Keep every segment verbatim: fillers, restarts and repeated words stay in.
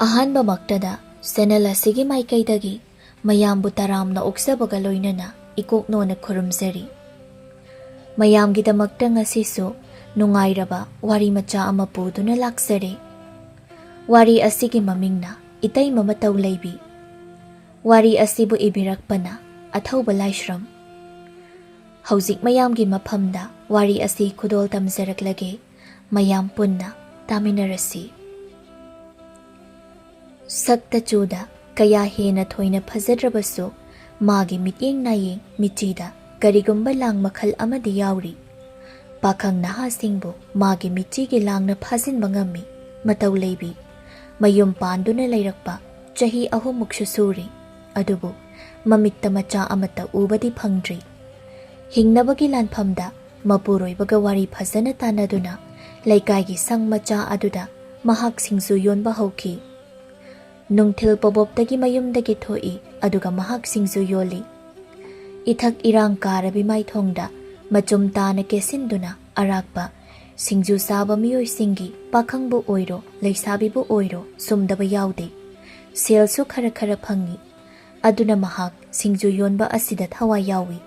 ꯑꯍꯥꯟꯕꯃꯛꯇꯗ channel ꯑꯁꯤꯒꯤ ꯃꯥꯏꯀꯩꯗꯒꯤ ꯃꯌꯥꯝꯕꯨ ꯇꯔꯥꯝꯅ ꯑꯣꯛꯆꯕꯒ ꯂꯣꯏꯅꯅ ꯏꯀꯣꯛꯅꯣꯅ ꯈꯨꯔꯨꯝꯖꯔꯤ꯫ ꯃꯌꯥꯝꯒꯤꯗꯃꯛꯇ ꯉꯁꯤꯁꯨ ꯅꯨꯡꯉꯥꯏꯔꯕ ꯋꯥꯔꯤ ꯃꯆꯥ ꯑꯃ ꯄꯨꯗꯨꯅ ꯂꯥꯛꯆꯔꯦ꯫ ꯋꯥꯔꯤ ꯑꯁꯤꯒꯤ ꯃꯃꯤꯡꯅ ꯏꯇꯩꯃ ꯃꯇꯧ ꯂꯩꯕꯤ꯫ ꯋꯥꯔꯤ ꯑꯁꯤꯕꯨ ꯏꯕꯤꯔꯛꯄꯅ ꯑꯊꯧꯕ ꯂꯥꯏꯁ꯭ꯔꯝ꯫ ꯍꯧꯖꯤꯛ ꯃꯌꯥꯝꯒꯤ ꯃꯐꯝꯗ ꯋꯥꯔꯤ ꯑꯁꯤ ꯈꯨꯗꯣꯜ ꯇꯝꯖꯔꯛꯂꯒꯦ꯫ ꯃꯌꯥꯝ ꯄꯨꯟꯅ ꯇꯥꯃꯤꯟꯅꯔꯁꯤ꯫ ꯁꯛꯇ ꯆꯨꯗ ꯀꯌꯥ ꯍꯦꯟꯅ ꯊꯣꯏꯅ ꯐꯖꯗ꯭ꯔꯕꯁꯨ, ꯃꯥꯒꯤ ꯃꯤꯠꯌꯦꯡ ꯅꯥꯌꯦꯡ ꯃꯤꯆꯤꯗ ꯀꯔꯤꯒꯨꯝꯕ ꯂꯥꯡ ꯃꯈꯜ ꯑꯃꯗꯤ ꯌꯥꯎꯔꯤ꯫ ꯄꯥꯈꯪ ꯅꯍꯥꯁꯤꯡꯕꯨ ꯃꯥꯒꯤ ꯃꯤꯆꯤꯒꯤ ꯂꯥꯡꯅ ꯐꯥꯖꯤꯟꯕ ꯉꯝꯃꯤ꯫ ꯃꯇꯧ ꯂꯩꯕꯤ꯫ ꯃꯌꯨꯝ ꯄꯥꯟꯗꯨꯅ ꯂꯩꯔꯛꯄ ꯆꯍꯤ ꯑꯍꯨꯝꯃꯨꯛꯁꯨ ꯁꯨꯔꯤ꯫ ꯑꯗꯨꯕꯨ ꯃꯃꯤꯠꯇ ꯃꯆꯥ ꯑꯃꯠꯇ ꯎꯕꯗꯤ ꯐꯪꯗ꯭ꯔꯤ꯫ ꯍꯤꯡꯅꯕꯒꯤ ꯂꯥꯟꯐꯝꯗ ꯃꯄꯨꯔꯣꯏꯕꯒ ꯋꯥꯔꯤ ꯐꯖꯅ ꯇꯥꯟꯅꯗꯨꯅ ꯂꯩꯀꯥꯏꯒꯤ ꯁꯪ ꯃꯆꯥ ꯑꯗꯨꯗ ꯃꯍꯥꯛ ꯁꯤꯡꯖꯨ ꯌꯣꯟꯕ ꯍꯧꯈꯤ꯫ ꯅꯨꯡꯊꯤꯜ ꯄꯣꯕꯣꯞꯇꯒꯤ ꯃꯌꯨꯝꯗꯒꯤ ꯊꯣꯛꯏ, ꯑꯗꯨꯒ ꯃꯍꯥꯛ ꯁꯤꯡꯖꯨ ꯌꯣꯜꯂꯤ꯫ ꯏꯊꯛ ꯏꯔꯥꯡ ꯀꯥꯔꯕꯤ ꯃꯥꯏꯊꯣꯡꯗ ꯃꯆꯨꯝ ꯇꯥꯅ ꯀꯦꯁꯤꯟꯗꯨꯅ ꯑꯔꯥꯛꯄ ꯁꯤꯡꯖꯨ ꯆꯥꯕ ꯃꯤꯑꯣꯏꯁꯤꯡꯒꯤ, ꯄꯥꯈꯪꯕꯨ ꯑꯣꯏꯔꯣ ꯂꯩꯁꯥꯕꯤꯕꯨ ꯑꯣꯏꯔꯣ, ꯁꯨꯝꯗꯕ ꯌꯥꯎꯗꯦ꯫ ꯁꯦꯜꯁꯨ ꯈꯔ ꯈꯔ ꯐꯪꯏ꯫ ꯑꯗꯨꯅ ꯃꯍꯥꯛ ꯁꯤꯡꯖꯨ ꯌꯣꯟꯕ ꯑꯁꯤꯗ ꯊꯋꯥꯏ ꯌꯥꯎꯏ꯫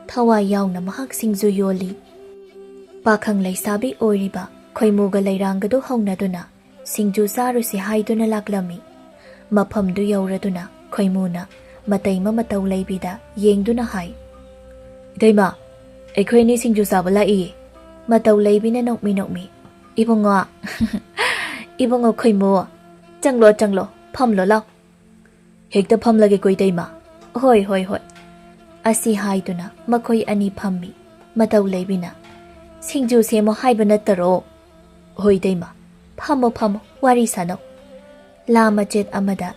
ꯊꯋꯥꯏ ꯌꯥꯎꯅ ꯃꯍꯥꯛ ꯁꯤꯡꯖꯨ ꯌꯣꯜꯂꯤ꯫ ꯄꯥꯈꯪ ꯂꯩꯁꯥꯕꯤ ꯑꯣꯏꯔꯤꯕ ꯈꯣꯏꯃꯨꯒ ꯂꯩꯔꯥꯡꯒꯗꯨ ꯍꯧꯅꯗꯨꯅ ꯁꯤꯡꯖꯨ ꯆꯥꯔꯨꯁꯤ ꯍꯥꯏꯗꯨꯅ ꯂꯥꯛꯂꯝꯃꯤ꯫ ꯃꯐꯝꯗꯨ ꯌꯧꯔꯗꯨꯅ ꯈꯣꯏꯃꯨꯅ ꯃꯇꯩꯃ ꯃꯇꯧ ꯂꯩꯕꯤꯗ ꯌꯦꯡꯗꯨꯅ ꯍꯥꯏ, "ꯏꯇꯩꯃ, ꯑꯩꯈꯣꯏ ꯑꯅꯤ ꯁꯤꯡꯖꯨ ꯆꯥꯕ ꯂꯥꯛꯏꯌꯦ꯫" ꯃꯇꯧ ꯂꯩꯕꯤꯅ ꯅꯣꯛꯃꯤ ꯅꯣꯛꯃꯤ, "ꯏꯕꯨꯡꯉꯣ, ꯏꯕꯨꯡꯉꯣ ꯈꯣꯏꯃꯨ, ꯆꯪꯂꯣ ꯆꯪꯂꯣ, ꯐꯝꯂꯣ ꯂꯥꯎ꯫" "ꯍꯦꯛꯇ ꯐꯝꯂꯒꯦꯀꯣ ꯏꯇꯩꯃ꯫" "ꯍꯣꯏ ꯍꯣꯏ ꯍꯣꯏ꯫" ꯑꯁꯤ ꯍꯥꯏꯗꯨꯅ ꯃꯈꯣꯏ ꯑꯅꯤ ꯐꯝꯃꯤ꯫ ꯃꯇꯧ ꯂꯩꯕꯤꯅ, "ꯁꯤꯡꯖꯨ ꯁꯦꯝꯃꯣ ꯍꯥꯏꯕ ꯅꯠꯇꯔꯣ?" "ꯍꯣꯏ ꯏꯇꯩꯃ, ꯐꯝꯃꯣ ꯐꯝꯃꯣ, ꯋꯥꯔꯤ ꯁꯥꯟꯅꯧ꯫" ꯂꯥ ꯃꯆꯦꯠ ꯑꯃꯗ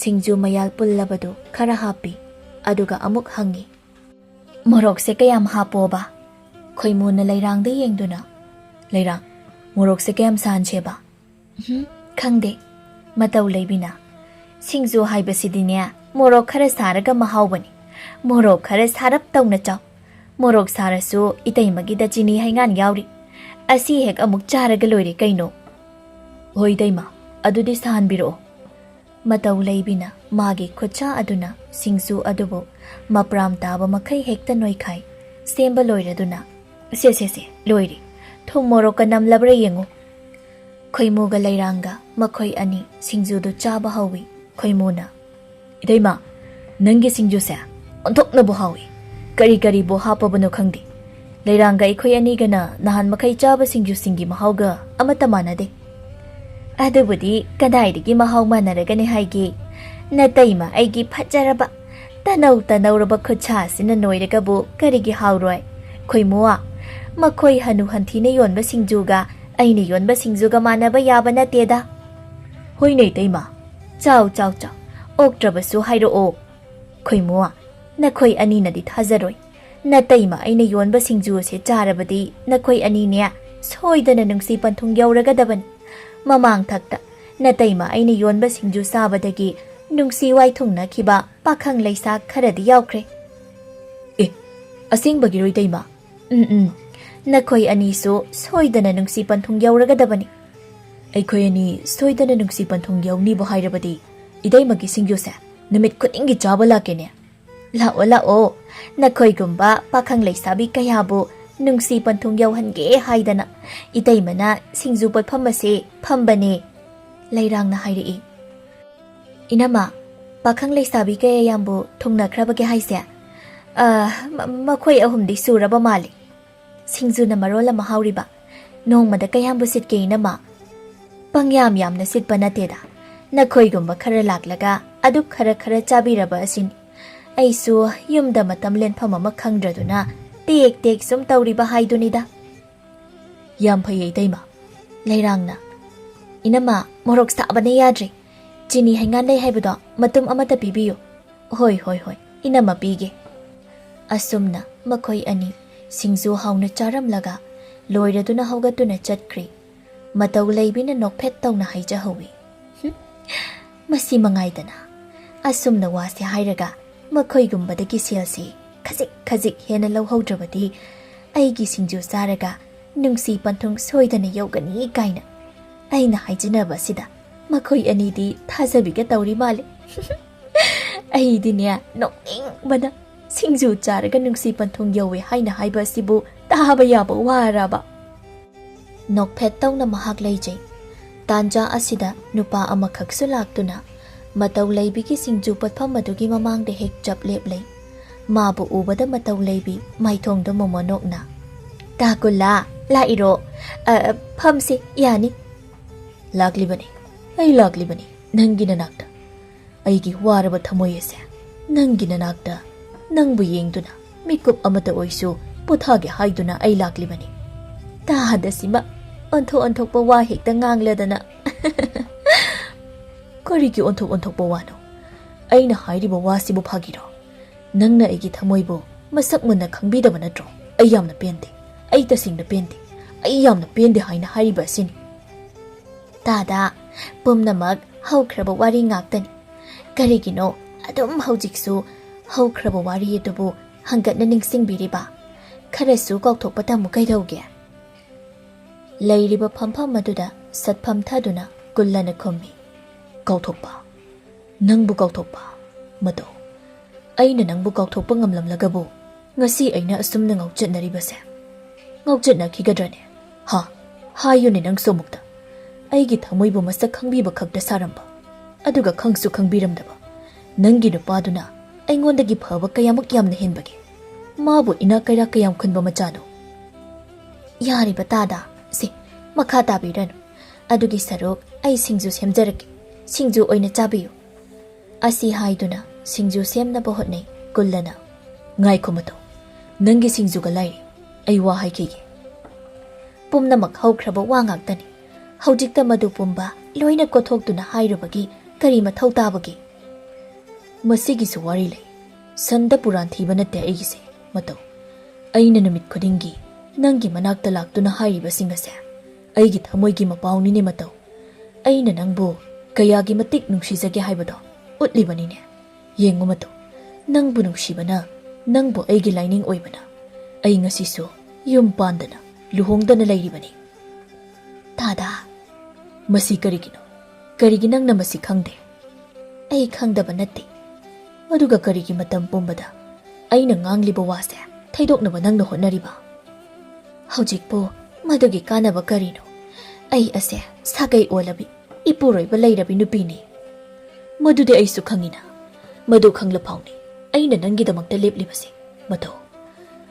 ꯁꯤꯡꯖꯨ ꯃꯌꯥꯜ ꯄꯨꯜꯂꯕꯗꯨ ꯈꯔ ꯍꯥꯞꯄꯤ꯫ ꯑꯗꯨꯒ ꯑꯃꯨꯛ ꯍꯪꯉꯤ, "ꯃꯣꯔꯣꯛꯁꯦ ꯀꯌꯥꯝ ꯍꯥꯞꯄꯣꯕ?" ꯈꯣꯏꯃꯨꯅ ꯂꯩꯔꯥꯡꯗ ꯌꯦꯡꯗꯨꯅ, "ꯂꯩꯔꯥꯡ, ꯃꯣꯔꯣꯛꯁꯦ ꯀꯌꯥꯝ ꯁꯥꯍꯟꯁꯦꯕ?" "ꯎꯝ, ꯈꯪꯗꯦ꯫" ꯃꯇꯧ ꯂꯩꯕꯤꯅ, "ꯁꯤꯡꯖꯨ ꯍꯥꯏꯕꯁꯤꯗꯤꯅꯦ, ꯃꯣꯔꯣꯛ ꯈꯔ ꯁꯥꯔꯒ ꯃꯍꯥꯎꯕꯅꯤ꯫ ꯃꯣꯔꯣꯛ ꯈꯔ ꯁꯥꯔꯞ ꯇꯧꯅ ꯆꯥꯎ꯫ ꯃꯣꯔꯣꯛ ꯁꯥꯔꯁꯨ ꯏꯇꯩꯃꯒꯤꯗ ꯆꯤꯅꯤ ꯍꯩꯉꯥꯟ ꯌꯥꯎꯔꯤ꯫ ꯑꯁꯤ ꯍꯦꯛ ꯑꯃꯨꯛ ꯆꯥꯔꯒ ꯂꯣꯏꯔꯦ ꯀꯩꯅꯣ꯫" "ꯍꯣꯏ ꯏꯇꯩꯃ, ꯑꯗꯨꯗꯤ ꯁꯥꯍꯟꯕꯤꯔꯛꯑꯣ꯫ ꯃꯇꯧ ꯂꯩꯕꯤꯅ ꯃꯥꯒꯤ ꯈꯨꯠꯁꯥ ꯑꯗꯨꯅ ꯁꯤꯡꯖꯨ ꯑꯗꯨꯕꯨ ꯃꯄ꯭ꯔꯥꯝ ꯇꯥꯕ ꯃꯈꯩ ꯍꯦꯛꯇ ꯅꯣꯏꯈꯥꯏ꯫ ꯁꯦꯝꯕ ꯂꯣꯏꯔꯗꯨꯅ, "ꯁꯦ, ꯁꯦ, ꯁꯦ, ꯂꯣꯏꯔꯦ꯫ ꯊꯨꯝ ꯃꯣꯔꯣꯛꯀ ꯅꯝꯂꯕ꯭ꯔꯥ ꯌꯦꯡꯉꯨ꯫" ꯈꯣꯏꯃꯨꯒ ꯂꯩꯔꯥꯡꯒ ꯃꯈꯣꯏ ꯑꯅꯤ ꯁꯤꯡꯖꯨꯗꯨ ꯆꯥꯕ ꯍꯧꯏ꯫ ꯈꯣꯏꯃꯨꯅ, "ꯏꯇꯩꯃ, ꯅꯪꯒꯤ ꯁꯤꯡꯖꯨꯁꯦ ꯑꯣꯟꯊꯣꯛꯅꯕꯨ ꯍꯥꯎꯏ꯫ ꯀꯔꯤ ꯀꯔꯤꯕꯨ ꯍꯥꯞꯄꯕꯅꯣ ꯈꯪꯗꯦ꯫ ꯂꯩꯔꯥꯡꯒ ꯑꯩꯈꯣꯏ ꯑꯅꯤꯒꯅ ꯅꯍꯥꯟ ꯃꯈꯩ ꯆꯥꯕ ꯁꯤꯡꯖꯨꯁꯤꯡꯒꯤ ꯃꯍꯥꯎꯒ ꯑꯃꯠꯇ ꯃꯥꯟꯅꯗꯦ꯫" "ꯑꯗꯨꯕꯨꯗꯤ ꯀꯗꯥꯏꯗꯒꯤ ꯃꯍꯥꯎ ꯃꯥꯟꯅꯔꯒꯅꯤ ꯍꯥꯏꯒꯦ? ꯅꯇꯩꯃ ꯑꯩꯒꯤ ꯐꯖꯔꯕ, ꯇꯅꯧ ꯇꯅꯧꯔꯕ ꯈꯨꯠꯁꯥ ꯑꯁꯤꯅ ꯅꯣꯏꯔꯒꯕꯨ ꯀꯔꯤꯒꯤ ꯍꯥꯎꯔꯣꯏ? ꯈꯣꯏꯃꯨ, ꯃꯈꯣꯏ ꯍꯅꯨ ꯍꯟꯊꯤꯅ ꯌꯣꯟꯕ ꯁꯤꯡꯖꯨꯒ ꯑꯩꯅ ꯌꯣꯟꯕ ꯁꯤꯡꯖꯨꯒ ꯃꯥꯟꯅꯕ ꯌꯥꯕ ꯅꯠꯇꯦꯗ꯫" "ꯍꯣꯏꯅꯦ ꯏꯇꯩꯃ, ꯆꯥꯎ, ꯆꯥꯎ, ꯆꯥꯎ, ꯑꯣꯛꯇ꯭ꯔꯕꯁꯨ ꯍꯥꯏꯔꯛꯑꯣ꯫" "ꯈꯣꯏꯃꯨ, ꯅꯈꯣꯏ ꯑꯅꯤꯅꯗꯤ ꯊꯥꯖꯔꯣꯏ꯫ ꯅꯇꯩꯃ ꯑꯩꯅ ꯌꯣꯟꯕ ꯁꯤꯡꯖꯨ ꯑꯁꯦ ꯆꯥꯔꯕꯗꯤ ꯅꯈꯣꯏ ꯑꯅꯤꯅꯦ ꯁꯣꯏꯗꯅ ꯅꯨꯡꯁꯤ ꯄꯟꯊꯨꯡ ꯌꯧꯔꯒꯗꯕꯅꯤ꯫ ꯃꯃꯥꯡ ꯊꯛꯇ ꯅꯇꯩꯃ ꯑꯩꯅ ꯌꯣꯟꯕ ꯁꯤꯡꯖꯨ ꯆꯥꯕꯗꯒꯤ ꯅꯨꯡꯁꯤ ꯋꯥꯏꯊꯨꯡꯅꯈꯤꯕ ꯄꯥꯈꯪ ꯂꯩꯁꯥ ꯈꯔꯗꯤ ꯌꯥꯎꯈ꯭ꯔꯦ꯫" "ꯑꯦ, ꯑꯁꯦꯡꯕꯒꯤꯔꯣ ꯏꯇꯩꯃ?" "ꯎꯝ, ꯎꯝ꯫ ꯅꯈꯣꯏ ꯑꯅꯤꯁꯨ ꯁꯣꯏꯗꯅ ꯅꯨꯡꯁꯤ ꯄꯟꯊꯨꯡ ꯌꯧꯔꯒꯗꯕꯅꯤ꯫" "ꯑꯩꯈꯣꯏ ꯑꯅꯤ ꯁꯣꯏꯗꯅ ꯅꯨꯡꯁꯤ ꯄꯟꯊꯨꯡ ꯌꯧꯅꯤꯕꯨ ꯍꯥꯏꯔꯕꯗꯤ ꯏꯇꯩꯃꯒꯤ ꯁꯤꯡꯖꯨꯁꯦ ꯅꯨꯃꯤꯠ ꯈꯨꯗꯤꯡꯒꯤ ꯆꯥꯕ ꯂꯥꯛꯀꯦꯅꯦ꯫" "ꯂꯥꯛꯑꯣ, ꯂꯥꯛꯑꯣ꯫ ꯅꯈꯣꯏꯒꯨꯝꯕ ꯄꯥꯈꯪ ꯂꯩꯁꯥꯕꯤ ꯀꯌꯥꯕꯨ ꯅꯨꯡꯁꯤ ꯄꯟꯊꯨꯡ ꯌꯧꯍꯟꯒꯦ ꯍꯥꯏꯗꯅ ꯏꯇꯩꯃꯅ ꯁꯤꯡꯖꯨ ꯄꯣꯠꯐꯝ ꯑꯁꯦ ꯐꯝꯕꯅꯦ꯫" ꯂꯩꯔꯥꯡꯅ ꯍꯥꯏꯔꯛꯏ꯫ "ꯏꯅꯝꯃ, ꯄꯥꯈꯪ ꯂꯩꯁꯥꯕꯤ ꯀꯌꯥ ꯌꯥꯝꯕꯨ ꯊꯨꯡꯅꯈ꯭ꯔꯕꯒꯦ ꯍꯥꯏꯁꯦ?" "ꯑ, ꯃ-, ꯃꯈꯣꯏ ꯑꯍꯨꯝꯗꯤ ꯁꯨꯔꯕ ꯃꯥꯜꯂꯤ꯫" "ꯁꯤꯡꯖꯨꯅ ꯃꯔꯣꯜ ꯑꯃ ꯍꯥꯎꯔꯤꯕ꯫ ꯅꯣꯡꯃꯗ ꯀꯌꯥꯝꯕꯨ ꯁꯤꯠꯀꯦ ꯏꯅꯝꯃ?" "ꯄꯪꯌꯥꯝ ꯌꯥꯝꯅ ꯁꯤꯠꯄ ꯅꯠꯇꯦꯗ꯫ ꯅꯈꯣꯏꯒꯨꯝꯕ ꯈꯔ ꯂꯥꯛꯂꯒ ꯑꯗꯨꯛ ꯈꯔ ꯈꯔ ꯆꯥꯕꯤꯔꯕ ꯑꯁꯤꯅꯤ꯫ ꯑꯩꯁꯨ ꯌꯨꯝꯗ ꯃꯇꯝ ꯂꯦꯟꯐꯝ ꯑꯃ ꯈꯪꯗ꯭ꯔꯗꯨꯅ ꯇꯦꯛ ꯇꯦꯛ ꯁꯨꯝ ꯇꯧꯔꯤꯕ ꯍꯥꯏꯗꯨꯅꯤꯗ꯫" "ꯌꯥꯝ ꯐꯩꯌꯦ ꯏꯇꯩꯃ꯫" ꯂꯩꯔꯥꯡꯅ, "ꯏꯅꯝꯃ, ꯃꯣꯔꯣꯛ ꯁꯥꯕꯅ ꯌꯥꯗ꯭ꯔꯦ꯫ ꯆꯤꯅꯤ ꯍꯩꯉꯥꯟ ꯂꯩ ꯍꯥꯏꯕꯗꯣ ꯃꯇꯨꯝ ꯑꯃꯠꯇ ꯄꯤꯕꯤꯌꯨ꯫" "ꯍꯣꯏ, ꯍꯣꯏ, ꯍꯣꯏ, ꯏꯅꯝꯃ ꯄꯤꯒꯦ꯫" ꯑꯁꯨꯝꯅ ꯃꯈꯣꯏ ꯑꯅꯤ ꯁꯤꯡꯖꯨ ꯍꯥꯎꯅ ꯆꯥꯔꯝꯂꯒ ꯂꯣꯏꯔꯗꯨꯅ ꯍꯧꯒꯠꯇꯨꯅ ꯆꯠꯈ꯭ꯔꯤ꯫ ꯃꯇꯧ ꯂꯩꯕꯤꯅ ꯅꯣꯛꯐꯦꯠ ꯇꯧꯅ ꯍꯥꯏꯖꯍꯧꯏ, "ꯍꯨꯝ, ꯃꯁꯤ ꯃꯉꯥꯏꯗꯅ꯫" ꯑꯁꯨꯝꯅ ꯋꯥꯁꯦ ꯍꯥꯏꯔꯒ ꯃꯈꯣꯏꯒꯨꯝꯕꯗꯒꯤ ꯁꯦꯜꯁꯤ ꯈꯖꯤꯛ ꯈꯖꯤꯛ ꯍꯦꯟꯅ ꯂꯧꯍꯧꯗ꯭ꯔꯕꯗꯤ ꯑꯩꯒꯤ ꯁꯤꯡꯖꯨ ꯆꯥꯔꯒ ꯅꯨꯡꯁꯤ ꯄꯟꯊꯨꯡ ꯁꯣꯏꯗꯅ ꯌꯧꯒꯅꯤ ꯀꯥꯏꯅ ꯑꯩꯅ ꯍꯥꯏꯖꯅꯕ ꯑꯁꯤꯗ ꯃꯈꯣꯏ ꯑꯅꯤꯗꯤ ꯊꯥꯖꯕꯤꯒ ꯇꯧꯔꯤ ꯃꯥꯜꯂꯦ꯫ ꯑꯩꯗꯤꯅꯦ, ꯅꯣꯛꯅꯤꯡꯕꯅ ꯁꯤꯡꯖꯨ ꯆꯥꯔꯒ ꯅꯨꯡꯁꯤ ꯄꯟꯊꯨꯡ ꯌꯧꯋꯦ ꯍꯥꯏꯅ ꯍꯥꯏꯕ ꯑꯁꯤꯕꯨ ꯇꯥꯕ ꯌꯥꯕ ꯋꯥꯔꯕ꯫ ꯅꯣꯛꯐꯦꯠ ꯇꯧꯅ ꯃꯍꯥꯛ ꯂꯩꯖꯩ꯫ ꯇꯥꯟꯖꯥ ꯑꯁꯤꯗ ꯅꯨꯄꯥ ꯑꯃꯈꯛꯁꯨ ꯂꯥꯛꯇꯨꯅ ꯃꯇꯧ ꯂꯩꯕꯤꯒꯤ ꯁꯤꯡꯖꯨ ꯄꯠꯐꯝ ꯑꯗꯨꯒꯤ ꯃꯃꯥꯡꯗ ꯍꯦꯛ ꯆꯞ ꯂꯦꯞꯂꯩ꯫ ꯃꯥꯕꯨ ꯎꯕꯗ ꯃꯇꯧ ꯂꯩꯕꯤ ꯃꯥꯏꯊꯣꯡꯗ ꯃꯣꯃꯣꯅꯣꯛꯅ, "ꯇꯥ ꯀꯨꯜꯂꯥ, ꯂꯥꯛꯏꯔꯣ? ꯑ, ꯐꯝꯁꯤ, ꯌꯥꯅꯤ꯫" "ꯂꯥꯛꯂꯤꯕꯅꯤ, ꯑꯩ ꯂꯥꯛꯂꯤꯕꯅꯤ ꯅꯪꯒꯤ ꯅꯅꯥꯛꯇ꯫ ꯑꯩꯒꯤ ꯋꯥꯔꯕ ꯊꯃꯣꯏ ꯑꯁꯦ ꯅꯪꯒꯤ ꯅꯅꯥꯛꯇ, ꯅꯪꯕꯨ ꯌꯦꯡꯗꯨꯅ ꯃꯤꯀꯨꯞ ꯑꯃꯇ ꯑꯣꯏꯁꯨ ꯄꯣꯊꯥꯒꯦ ꯍꯥꯏꯗꯨꯅ ꯑꯩ ꯂꯥꯛꯂꯤꯕꯅꯤ꯫" ꯇꯥꯗ ꯁꯤꯃ ꯑꯣꯟꯊꯣꯛ ꯑꯣꯟꯊꯣꯛꯄ ꯋꯥ ꯍꯦꯛꯇ ꯉꯥꯡꯂꯗꯅ꯫ "ꯀꯔꯤꯒꯤ ꯑꯣꯟꯊꯣꯛ ꯑꯣꯟꯊꯣꯛꯄ ꯋꯥꯅꯣ? ꯑꯩꯅ ꯍꯥꯏꯔꯤꯕ ꯋꯥꯁꯤꯕꯨ ꯐꯥꯒꯤꯔꯣ? ꯅꯪꯅ ꯑꯩꯒꯤ ꯊꯃꯣꯏꯕꯨ ꯃꯁꯛ ꯃꯨꯟꯅ ꯈꯪꯕꯤꯗꯕ ꯅꯠꯇ꯭ꯔꯣ? ꯑꯩ ꯌꯥꯝꯅ ꯄꯦꯟꯗꯦ꯫ ꯑꯩ ꯇꯁꯦꯡꯅ ꯄꯦꯟꯗꯦ꯫ ꯑꯩ ꯌꯥꯝꯅ ꯄꯦꯟꯗꯦ ꯍꯥꯏꯅ ꯍꯥꯏꯔꯤꯕ ꯑꯁꯤꯅꯤ꯫" "ꯇꯥꯗ, ꯄꯨꯝꯅꯃꯛ ꯍꯧꯈ꯭ꯔꯕ ꯋꯥꯔꯤ ꯉꯥꯛꯇꯅꯤ꯫ ꯀꯔꯤꯒꯤꯅꯣ ꯑꯗꯨꯝ ꯍꯧꯖꯤꯛꯁꯨ ꯍꯧꯈ꯭ꯔꯕ ꯋꯥꯔꯤ ꯑꯗꯨꯕꯨ ꯍꯪꯒꯠꯅ ꯅꯤꯡꯁꯤꯡꯕꯤꯔꯤꯕ? ꯈꯔꯁꯨ ꯀꯥꯎꯊꯣꯛꯄ ꯇꯝꯃꯨ ꯀꯩꯗꯧꯒꯦ?" ꯂꯩꯔꯤꯕ ꯐꯝꯐꯝ ꯑꯗꯨꯗ ꯁꯠ ꯐꯝꯊꯗꯨꯅ ꯀꯨꯜꯂꯅ ꯈꯨꯝꯃꯤ, "ꯀꯥꯎꯊꯣꯛꯄ? ꯅꯪꯕꯨ ꯀꯥꯎꯊꯣꯛꯄ? ꯃꯇꯧ, ꯑꯩꯅ ꯅꯪꯕꯨ ꯀꯥꯎꯊꯣꯛꯄ ꯉꯝꯂꯝꯂꯒꯕꯨ ꯉꯁꯤ ꯑꯩꯅ ꯑꯁꯨꯝꯅ ꯉꯥꯎꯆꯠꯅꯔꯤꯕꯁꯦ? ꯉꯥꯎꯆꯠꯅꯈꯤꯒꯗ꯭ꯔꯅꯦ? ꯍꯥ? ꯍꯥꯏꯌꯨꯅꯦ ꯅꯪꯁꯨ ꯑꯃꯨꯛꯇ꯫ ꯑꯩꯒꯤ ꯊꯃꯣꯏꯕꯨ ꯃꯁꯛ ꯈꯪꯕꯤꯕ ꯈꯛꯇ ꯁꯥꯔꯝꯕ, ꯑꯗꯨꯒ ꯈꯪꯁꯨ ꯈꯪꯕꯤꯔꯝꯗꯕ ꯅꯪꯒꯤ ꯅꯨꯄꯥꯗꯨꯅ ꯑꯩꯉꯣꯟꯗꯒꯤ ꯐꯕ ꯀꯌꯥꯃꯨꯛ ꯌꯥꯝꯅ ꯍꯦꯟꯕꯒꯦ? ꯃꯥꯕꯨ ꯏꯅꯥꯛ ꯀꯩꯔꯥꯛ ꯀꯌꯥꯝ ꯈꯨꯟꯕ ꯃꯆꯥꯅꯣ?" "ꯌꯥꯔꯤꯕ ꯇꯥꯗ, ꯁꯦ, ꯃꯈꯥ ꯇꯥꯕꯤꯔꯅꯨ꯫ ꯑꯗꯨꯒꯤ ꯁꯔꯨꯛ ꯑꯩ ꯁꯤꯡꯖꯨ ꯁꯦꯝꯖꯔꯛꯀꯦ꯫ ꯁꯤꯡꯖꯨ ꯑꯣꯏꯅ ꯆꯥꯕꯤꯌꯨ꯫" ꯑꯁꯤ ꯍꯥꯏꯗꯨꯅ ꯁꯤꯡꯖꯨ ꯁꯦꯝꯅꯕ ꯍꯣꯠꯅꯩ ꯀꯨꯜꯂꯅ꯫ "ꯉꯥꯏꯈꯣ ꯃꯇꯧ, ꯅꯪꯒꯤ ꯁꯤꯡꯖꯨꯒ ꯂꯥꯏꯔꯤ, ꯑꯩ ꯋꯥ ꯍꯥꯏꯈꯤꯒꯦ꯫" "ꯄꯨꯝꯅꯃꯛ ꯍꯧꯈ꯭ꯔꯕ ꯋꯥ ꯉꯥꯛꯇꯅꯤ꯫ ꯍꯧꯖꯤꯛꯇ ꯃꯗꯨ ꯄꯨꯝꯕ ꯂꯣꯏꯅ ꯀꯣꯊꯣꯛꯇꯨꯅ ꯍꯥꯏꯔꯨꯕꯒꯤ ꯀꯔꯤ ꯃꯊꯧ ꯇꯥꯕꯒꯦ?" "ꯃꯁꯤꯒꯤꯁꯨ ꯋꯥꯔꯤ ꯂꯩ꯫ ꯁꯟꯗ ꯄꯨꯔꯥꯟ ꯊꯤꯕ ꯅꯠꯇꯦ ꯑꯩꯒꯤꯁꯦ, ꯃꯇꯧ꯫ ꯑꯩꯅ ꯅꯨꯃꯤꯠ ꯈꯨꯗꯤꯡꯒꯤ ꯅꯪꯒꯤ ꯃꯅꯥꯛꯇ ꯂꯥꯛꯇꯨꯅ ꯍꯥꯏꯔꯤꯕꯁꯤꯡ ꯑꯁꯦ ꯑꯩꯒꯤ ꯊꯃꯣꯏꯒꯤ ꯃꯄꯥꯎꯅꯤꯅꯦ, ꯃꯇꯧ꯫ ꯑꯩꯅ ꯅꯪꯕꯨ ꯀꯌꯥꯒꯤ ꯃꯇꯤꯛ ꯅꯨꯡꯁꯤꯖꯒꯦ ꯍꯥꯏꯕꯗꯣ ꯎꯠꯂꯤꯕꯅꯤꯅꯦ꯫ ꯌꯦꯡꯉꯨ ꯃꯇꯧ, ꯅꯪꯕꯨ ꯅꯨꯡꯁꯤꯕꯅ, ꯅꯪꯕꯨ ꯑꯩꯒꯤ ꯂꯥꯏꯅꯤꯡ ꯑꯣꯏꯕꯅ ꯑꯩ ꯉꯁꯤꯁꯨ ꯌꯨꯝ ꯄꯥꯟꯗꯅ ꯂꯨꯍꯣꯡꯗꯅ ꯂꯩꯔꯤꯕꯅꯤ꯫" "ꯇꯥꯗ, ꯃꯁꯤ ꯀꯔꯤꯒꯤꯅꯣ? "ꯀꯔꯤꯒꯤ ꯅꯪꯅ ꯃꯁꯤ ꯈꯪꯗꯦ?" "ꯑꯩ ꯈꯪꯗꯕ ꯅꯠꯇꯦ꯫ ꯑꯗꯨꯒ ꯀꯔꯤꯒꯤ ꯃꯇꯝ ꯄꯨꯝꯕꯗ ꯑꯩꯅ ꯉꯥꯡꯂꯤꯕ ꯋꯥꯁꯦ ꯊꯩꯗꯣꯛꯅꯕ ꯅꯪꯅ ꯍꯣꯠꯅꯔꯤꯕ?" "ꯍꯧꯖꯤꯛꯄꯨ ꯃꯗꯨꯒꯤ ꯀꯥꯟꯅꯕ ꯀꯔꯤꯅꯣ? ꯑꯩ ꯑꯁꯦ ꯁꯥꯒꯩ ꯑꯣꯜꯂꯕꯤ, ꯏꯄꯨꯔꯣꯏꯕ ꯂꯩꯔꯕꯤ ꯅꯨꯄꯤꯅꯤ꯫ ꯃꯗꯨꯗꯤ ꯑꯩꯁꯨ ꯈꯪꯉꯤꯅ꯫ ꯃꯗꯨ ꯈꯪꯂ ꯐꯥꯎꯅꯤ ꯑꯩꯅ ꯅꯪꯒꯤꯗꯃꯛꯇ ꯂꯦꯞꯂꯤꯕꯁꯦ꯫ ꯃꯇꯧ,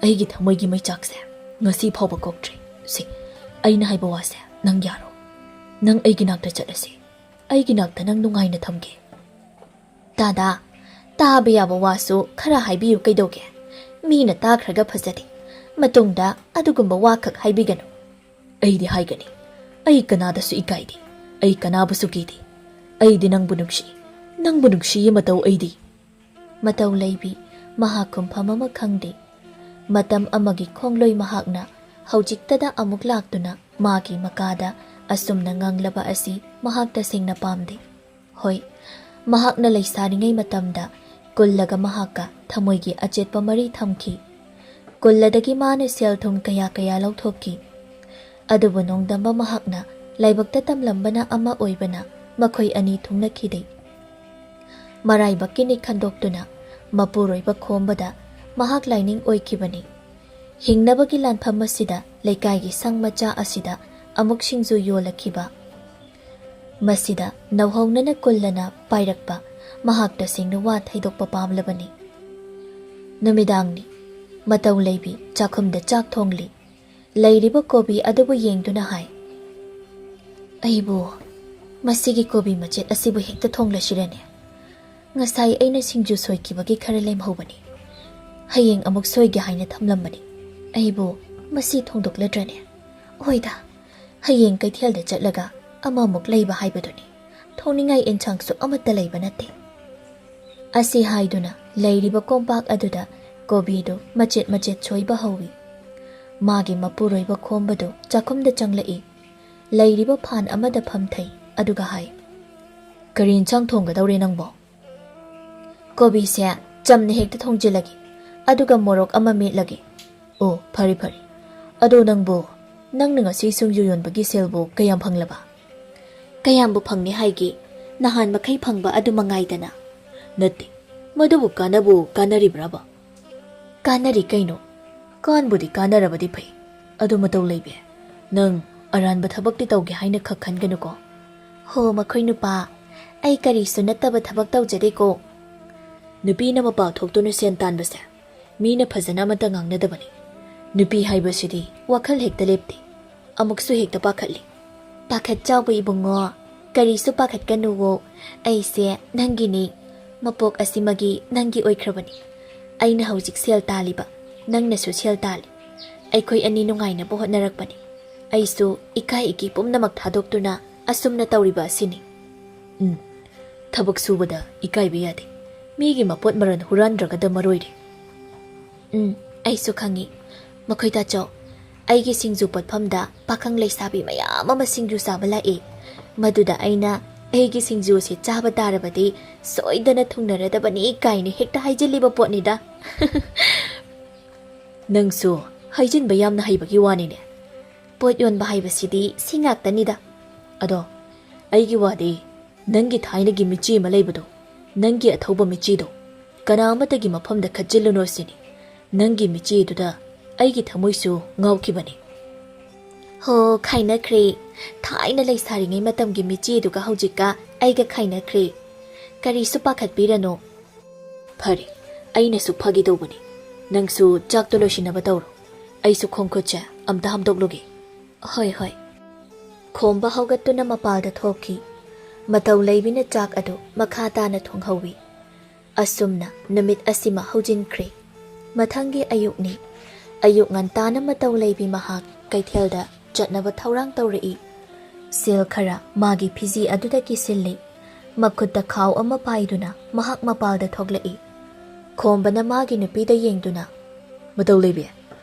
ꯑꯩꯒꯤ ꯊꯃꯣꯏꯒꯤ ꯃꯩꯆꯥꯛꯁꯦ ꯉꯁꯤ ꯐꯥꯎꯕ ꯀꯣꯛꯇ꯭ꯔꯤ꯫ ꯁꯤ, ꯑꯩꯅ ꯍꯥꯏꯕ ꯋꯥꯁꯦ ꯅꯪ ꯌꯥꯔꯣ꯫ ꯅꯪ ꯑꯩꯒꯤ ꯅꯥꯛꯇ ꯆꯠꯂꯁꯤ꯫ ꯑꯩꯒꯤ ꯅꯥꯛꯇ ꯅꯪ ꯅꯨꯡꯉꯥꯏꯅ ꯊꯝꯒꯦ꯫" "ꯗꯥꯗꯥ, ꯇꯥꯕ ꯌꯥꯕ ꯋꯥꯁꯨ ꯈꯔ ꯍꯥꯏꯕꯤꯌꯨ ꯀꯩꯗꯧꯒꯦ? ꯃꯤꯅ ꯇꯥꯈ꯭ꯔꯒ ꯐꯖꯗꯦ꯫ ꯃꯇꯨꯡꯗ ꯑꯗꯨꯒꯨꯝꯕ ꯋꯥꯈꯛ ꯍꯥꯏꯕꯤꯒꯅꯨ꯫" "ꯑꯩꯗꯤ ꯍꯥꯏꯒꯅꯤ꯫ ꯑꯩ ꯀꯅꯥꯗꯁꯨ ꯏꯀꯥꯏꯗꯦ꯫ ꯑꯩ ꯀꯅꯥꯕꯨꯁꯨ ꯀꯤꯗꯦ꯫ ꯑꯩꯗꯤ ꯅꯪꯕꯨ ꯅꯨꯡꯁꯤ꯫ ꯅꯪꯕꯨ ꯅꯨꯡꯁꯤꯌꯦ ꯃꯇꯧ ꯑꯩꯗꯤ꯫" ꯃꯇꯧ ꯂꯩꯕꯤ ꯃꯍꯥꯛ ꯈꯨꯝꯐꯝ ꯑꯃ ꯈꯪꯗꯦ꯫ ꯃꯇꯝ ꯑꯃꯒꯤ ꯈꯣꯡꯂꯣꯏ ꯃꯍꯥꯛꯅ ꯍꯧꯖꯤꯛꯇꯗ ꯑꯃꯨꯛ ꯂꯥꯛꯇꯨꯅ ꯃꯥꯒꯤ ꯃꯀꯥꯗ ꯑꯁꯨꯝꯅ ꯉꯥꯡꯂꯕ ꯑꯁꯤ ꯃꯍꯥꯛ ꯇꯁꯦꯡꯅ ꯄꯥꯝꯗꯦ꯫ ꯍꯣꯏ, ꯃꯍꯥꯛꯅ ꯂꯩꯁꯥꯔꯤꯉꯩ ꯃꯇꯝꯗ ꯀꯨꯜꯂꯒ ꯃꯍꯥꯛꯀ ꯊꯃꯣꯏꯒꯤ ꯑꯆꯦꯠꯄ ꯃꯔꯤ ꯊꯝꯈꯤ꯫ ꯀꯨꯜꯂꯗꯒꯤ ꯃꯥꯅ ꯁꯦꯜ ꯊꯨꯝ ꯀꯌꯥ ꯀꯌꯥ ꯂꯧꯊꯣꯛꯈꯤ꯫ ꯑꯗꯨꯕꯨ ꯅꯣꯡꯗꯝꯕ ꯃꯍꯥꯛꯅ ꯂꯥꯏꯕꯛꯇ ꯇꯝꯂꯝꯕꯅ ꯑꯃ ꯑꯣꯏꯕꯅ ꯃꯈꯣꯏ ꯑꯅꯤ ꯊꯨꯡꯅꯈꯤꯗꯦ꯫ ꯃꯔꯥꯏꯕꯛꯀꯤꯅꯤ ꯈꯟꯗꯣꯛꯇꯨꯅ ꯃꯄꯨꯔꯣꯏꯕ ꯈꯣꯝꯕꯗ ꯃꯍꯥꯛ ꯂꯥꯏꯅꯤꯡ ꯑꯣꯏꯈꯤꯕꯅꯤ꯫ ꯍꯤꯡꯅꯕꯒꯤ ꯂꯥꯟꯐꯝ ꯑꯁꯤꯗ ꯂꯩꯀꯥꯏꯒꯤ ꯁꯪ ꯃꯆꯥ ꯑꯁꯤꯗ ꯑꯃꯨꯛ ꯁꯤꯡꯖꯨ ꯌꯣꯜꯂꯛꯈꯤꯕ꯫ ꯃꯁꯤꯗ ꯅꯧꯍꯧꯅꯅ ꯀꯨꯜꯂꯅ ꯄꯥꯏꯔꯛꯄ ꯃꯍꯥꯛ ꯇꯁꯦꯡꯅ ꯋꯥ ꯊꯩꯗꯣꯛꯄ ꯄꯥꯝꯂꯕꯅꯤ꯫ ꯅꯨꯃꯤꯗꯥꯡꯅꯤ꯫ ꯃꯇꯧ ꯂꯩꯕꯤ ꯆꯥꯛꯈꯨꯝꯗ ꯆꯥꯛ ꯊꯣꯡꯂꯤ꯫ ꯂꯩꯔꯤꯕ ꯀꯣꯕꯤ ꯑꯗꯨꯕꯨ ꯌꯦꯡꯗꯨꯅ ꯍꯥꯏ, "ꯑꯩꯕꯨ ꯃꯁꯤꯒꯤ ꯀꯣꯕꯤ ꯃꯆꯦꯠ ꯑꯁꯤꯕꯨ ꯍꯦꯛꯇ ꯊꯣꯡꯂꯁꯤꯔꯅꯦ? ꯉꯁꯥꯏ ꯑꯩꯅ ꯁꯤꯡꯖꯨ ꯁꯣꯏꯈꯤꯕꯒꯤ ꯈꯔ ꯂꯦꯝꯍꯧꯕꯅꯤ꯫ ꯍꯌꯦꯡ ꯑꯃꯨꯛ ꯁꯣꯏꯒꯦ ꯍꯥꯏꯅ ꯊꯝꯂꯝꯕꯅꯤ꯫ ꯑꯩꯕꯨ ꯃꯁꯤ ꯊꯣꯡꯗꯣꯛꯂꯗ꯭ꯔꯅꯦ? ꯍꯣꯏꯗ, ꯍꯌꯦꯡ ꯀꯩꯊꯦꯜꯗ ꯆꯠꯂꯒ ꯑꯃꯃꯨꯛ ꯂꯩꯕ ꯍꯥꯏꯕꯗꯨꯅꯤ꯫ ꯊꯣꯡꯅꯤꯡꯉꯥꯏ ꯏꯟꯁꯥꯡꯁꯨ ꯑꯃꯠꯇ ꯂꯩꯕ ꯅꯠꯇꯦ꯫" ꯑꯁꯤ ꯍꯥꯏꯗꯨꯅ ꯂꯩꯔꯤꯕ ꯀꯣꯝꯄꯥꯛ ꯑꯗꯨꯗ ꯀꯣꯕꯤꯗꯨ ꯃꯆꯦꯠ ꯃꯆꯦꯠ ꯁꯣꯏꯕ ꯍꯧꯏ꯫ ꯃꯥꯒꯤ ꯃꯄꯨꯔꯣꯏꯕ ꯈꯣꯝꯕꯗꯨ ꯆꯥꯛꯈꯨꯝꯗ ꯆꯪꯂꯛꯏ꯫ ꯂꯩꯔꯤꯕ ꯐꯥꯟ ꯑꯃꯗ ꯐꯝꯊꯩ, ꯑꯗꯨꯒ ꯍꯥꯏ, "ꯀꯔꯤ ꯏꯟꯁꯥꯡ ꯊꯣꯡꯒꯗꯧꯔꯦ ꯅꯪꯕꯣ?" "ꯀꯣꯕꯤꯁꯦ ꯆꯝꯅ ꯍꯦꯛꯇ ꯊꯣꯡꯖꯤꯜꯂꯒꯦ, ꯑꯗꯨꯒ ꯃꯣꯔꯣꯛ ꯑꯃ ꯃꯦꯠꯂꯒꯦ꯫" "ꯑꯣ, ꯐꯔꯦ ꯐꯔꯦ꯫ ꯑꯗꯣ ꯅꯪꯕꯨ, ꯅꯪꯅ ꯉꯁꯤ ꯁꯤꯡꯖꯨ ꯌꯣꯟꯕꯒꯤ ꯁꯦꯜꯕꯨ ꯀꯌꯥꯝ ꯐꯪꯂꯕ?" ꯀꯌꯥꯝꯕꯨ ꯐꯪꯅꯤ ꯍꯥꯏꯒꯦ? ꯅꯍꯥꯟ ꯃꯈꯩ ꯐꯪꯕ ꯑꯗꯨ ꯃꯉꯥꯏꯗꯅ꯫ ꯅꯠꯇꯦ, ꯃꯗꯨꯕꯨ ꯀꯥꯟꯅꯕꯨ ꯀꯥꯟꯅꯔꯤꯕ꯭ꯔꯕ? ꯀꯥꯟꯅꯔꯤ ꯀꯩꯅꯣ꯫ ꯀꯥꯟꯕꯨꯗꯤ ꯀꯥꯟꯅꯔꯕꯗꯤ ꯐꯩ꯫ ꯑꯗꯨ ꯃꯇꯧ ꯂꯩꯕꯤ, ꯅꯪ ꯑꯔꯥꯟꯕ ꯊꯕꯛꯇꯤ ꯇꯧꯒꯦ ꯍꯥꯏꯅ ꯈꯛ ꯈꯟꯒꯅꯨꯀꯣ꯫ ꯍꯣ, ꯃꯈꯣꯏ ꯅꯨꯄꯥ, ꯑꯩ ꯀꯔꯤꯁꯨ ꯅꯠꯇꯕ ꯊꯕꯛ ꯇꯧꯖꯗꯦꯀꯣ꯫ ꯅꯨꯄꯤꯅ ꯃꯄꯥ ꯊꯣꯛꯇꯨꯅ ꯁꯦꯟ ꯇꯥꯟꯕꯁꯦ ꯃꯤꯅ ꯐꯖꯅ ꯑꯃꯠꯇ ꯉꯥꯡꯅꯗꯕꯅꯤ꯫ ꯅꯨꯄꯤ ꯍꯥꯏꯕꯁꯤꯗꯤ ꯋꯥꯈꯜ ꯍꯦꯛꯇ ꯂꯦꯞꯇꯦ꯫ ꯑꯃꯨꯛꯁꯨ ꯍꯦꯛꯇ ꯄꯥꯈꯠꯂꯤ꯫ ꯄꯥꯈꯠ ꯆꯥꯎꯕ ꯏꯕꯨꯡꯉꯣ, ꯀꯔꯤꯁꯨ ꯄꯥꯈꯠꯀꯅꯨꯋꯣ꯫ ꯑꯩꯁꯦ ꯅꯪꯒꯤꯅꯤ꯫ ꯃꯄꯣꯛ ꯑꯁꯤꯃꯒꯤ ꯅꯪꯒꯤ ꯑꯣꯏꯈ꯭ꯔꯕꯅꯤ꯫ ꯑꯩꯅ ꯍꯧꯖꯤꯛ ꯁꯦꯜ ꯇꯥꯜꯂꯤꯕ, ꯅꯪꯅꯁꯨ ꯁꯦꯜ ꯇꯥꯜꯂꯤ꯫ ꯑꯩꯈꯣꯏ ꯑꯅꯤ ꯅꯨꯡꯉꯥꯏꯅꯕ ꯍꯣꯠꯅꯔꯛꯄꯅꯤ꯫ ꯑꯩꯁꯨ ꯏꯀꯥꯏ ꯏꯀꯤ ꯄꯨꯝꯅꯃꯛ ꯊꯥꯗꯣꯛꯇꯨꯅ ꯑꯁꯨꯝꯅ ꯇꯧꯔꯤꯕ ꯑꯁꯤꯅꯤ꯫ ꯎꯝ, ꯊꯕꯛ ꯁꯨꯕꯗ ꯏꯀꯥꯏꯕ ꯌꯥꯗꯦ꯫ ꯃꯤꯒꯤ ꯃꯄꯣꯠ ꯃꯔꯜ ꯍꯨꯔꯥꯟꯗ꯭ꯔꯒꯗ ꯃꯔꯣꯏꯔꯦ꯫ ꯎꯝ, ꯑꯩꯁꯨ ꯈꯪꯏ꯫ ꯃꯈꯣꯏ ꯇꯥꯆꯧ, ꯑꯩꯒꯤ ꯁꯤꯡꯖꯨ ꯄꯣꯠꯐꯝꯗ ꯄꯥꯈꯪ ꯂꯩꯁꯥꯕꯤ ꯃꯌꯥꯝ ꯑꯃ ꯁꯤꯡꯖꯨ ꯆꯥꯕ ꯂꯥꯛꯏ꯫ ꯃꯗꯨꯗ ꯑꯩꯅ "ꯑꯩꯒꯤ ꯁꯤꯡꯖꯨꯁꯤ ꯆꯥꯕ ꯇꯥꯔꯕꯗꯤ ꯁꯣꯏꯗꯅ ꯊꯨꯡꯅꯔꯗꯕꯅꯤ" ꯀꯥꯏꯅ ꯍꯦꯛꯇ ꯍꯥꯏꯖꯤꯜꯂꯤꯕ ꯄꯣꯠꯅꯤꯗ꯫ ꯅꯪꯁꯨ ꯍꯥꯏꯖꯤꯟꯕ ꯌꯥꯝꯅ ꯍꯩꯕꯒꯤ ꯋꯥꯅꯤꯅꯦ꯫ ꯄꯣꯠ ꯌꯣꯟꯕ ꯍꯥꯏꯕꯁꯤꯗꯤ ꯁꯤ ꯉꯥꯛꯇꯅꯤꯗ꯫ ꯑꯗꯣ, ꯑꯩꯒꯤ ꯋꯥꯗꯤ, ꯅꯪꯒꯤ ꯊꯥꯏꯅꯒꯤ ꯃꯤꯆꯤ ꯑꯃ ꯂꯩꯕꯗꯣ, ꯅꯪꯒꯤ ꯑꯊꯧꯕ ꯃꯤꯆꯤꯗꯣ, ꯀꯅꯥ ꯑꯃꯠꯇꯒꯤ ꯃꯐꯝꯗ ꯈꯠꯆꯤꯜꯂꯨꯅꯣ ꯁꯤꯅꯤ꯫ ꯅꯪꯒꯤ ꯃꯤꯆꯤꯗꯨꯗ ꯑꯩꯒꯤ ꯊꯃꯣꯏꯁꯨ ꯉꯥꯎꯈꯤꯕꯅꯤ꯫ ꯍꯣ, ꯈꯥꯏꯅꯈ꯭ꯔꯦ꯫ ꯊꯥꯏꯅ ꯂꯩꯁꯥꯔꯤꯉꯩ ꯃꯇꯝꯒꯤ ꯃꯤꯆꯤꯗꯨꯒ ꯍꯧꯖꯤꯛꯀ ꯑꯩꯒ ꯈꯥꯏꯅꯈ꯭ꯔꯦ꯫ ꯀꯔꯤꯁꯨ ꯄꯥꯈꯠꯄꯤꯔꯅꯨ꯫ ꯐꯔꯦ, ꯑꯩꯅꯁꯨ ꯐꯥꯒꯤ ꯇꯧꯕꯅꯤ꯫ ꯅꯪꯁꯨ ꯆꯥꯛꯇꯣ ꯂꯣꯏꯁꯤꯟꯅꯕ ꯇꯧꯔꯣ꯫ ꯑꯩꯁꯨ ꯈꯣꯡ ꯈꯨꯠꯁꯦ ꯑꯝꯇ ꯍꯥꯝꯗꯣꯛꯂꯨꯒꯦ꯫ ꯍꯣꯏ, ꯍꯣꯏ꯫ ꯈꯣꯝꯕ ꯍꯧꯒꯠꯇꯨꯅ ꯃꯄꯥꯜꯗ ꯊꯣꯛꯈꯤ꯫ ꯃꯇꯧ ꯂꯩꯕꯤꯅ ꯆꯥꯛ ꯑꯗꯨ ꯃꯈꯥ ꯇꯥꯅ ꯊꯣꯡꯍꯧꯏ꯫ ꯑꯁꯨꯝꯅ ꯅꯨꯃꯤꯠ ꯑꯁꯤꯃ ꯍꯧꯖꯤꯟꯈ꯭ꯔꯦ꯫ ꯃꯊꯪꯒꯤ ꯑꯌꯨꯛꯅꯤ꯫ ꯑꯌꯨꯛ ꯉꯟꯇꯥꯅ ꯃꯇꯧ ꯂꯩꯕꯤ ꯃꯍꯥꯛ ꯀꯩꯊꯦꯜꯗ ꯆꯠꯅꯕ ꯊꯧꯔꯥꯡ ꯇꯧꯔꯛꯏ꯫ ꯁꯦꯜ ꯈꯔ ꯃꯥꯒꯤ ꯐꯤꯖꯤ ꯑꯗꯨꯗ ꯀꯤꯁꯤꯜꯂꯤ꯫ ꯃꯈꯨꯠꯇ ꯈꯥꯎ ꯑꯃ ꯄꯥꯏꯗꯨꯅ ꯃꯍꯥꯛ ꯃꯄꯥꯜꯗ ꯊꯣꯛꯂꯛꯏ꯫ ꯈꯣꯝꯕꯅ ꯃꯥꯒꯤ ꯅꯨꯄꯤꯗ ꯌꯦꯡꯗꯨꯅ, "ꯃꯇꯧ ꯂꯩꯕꯤ,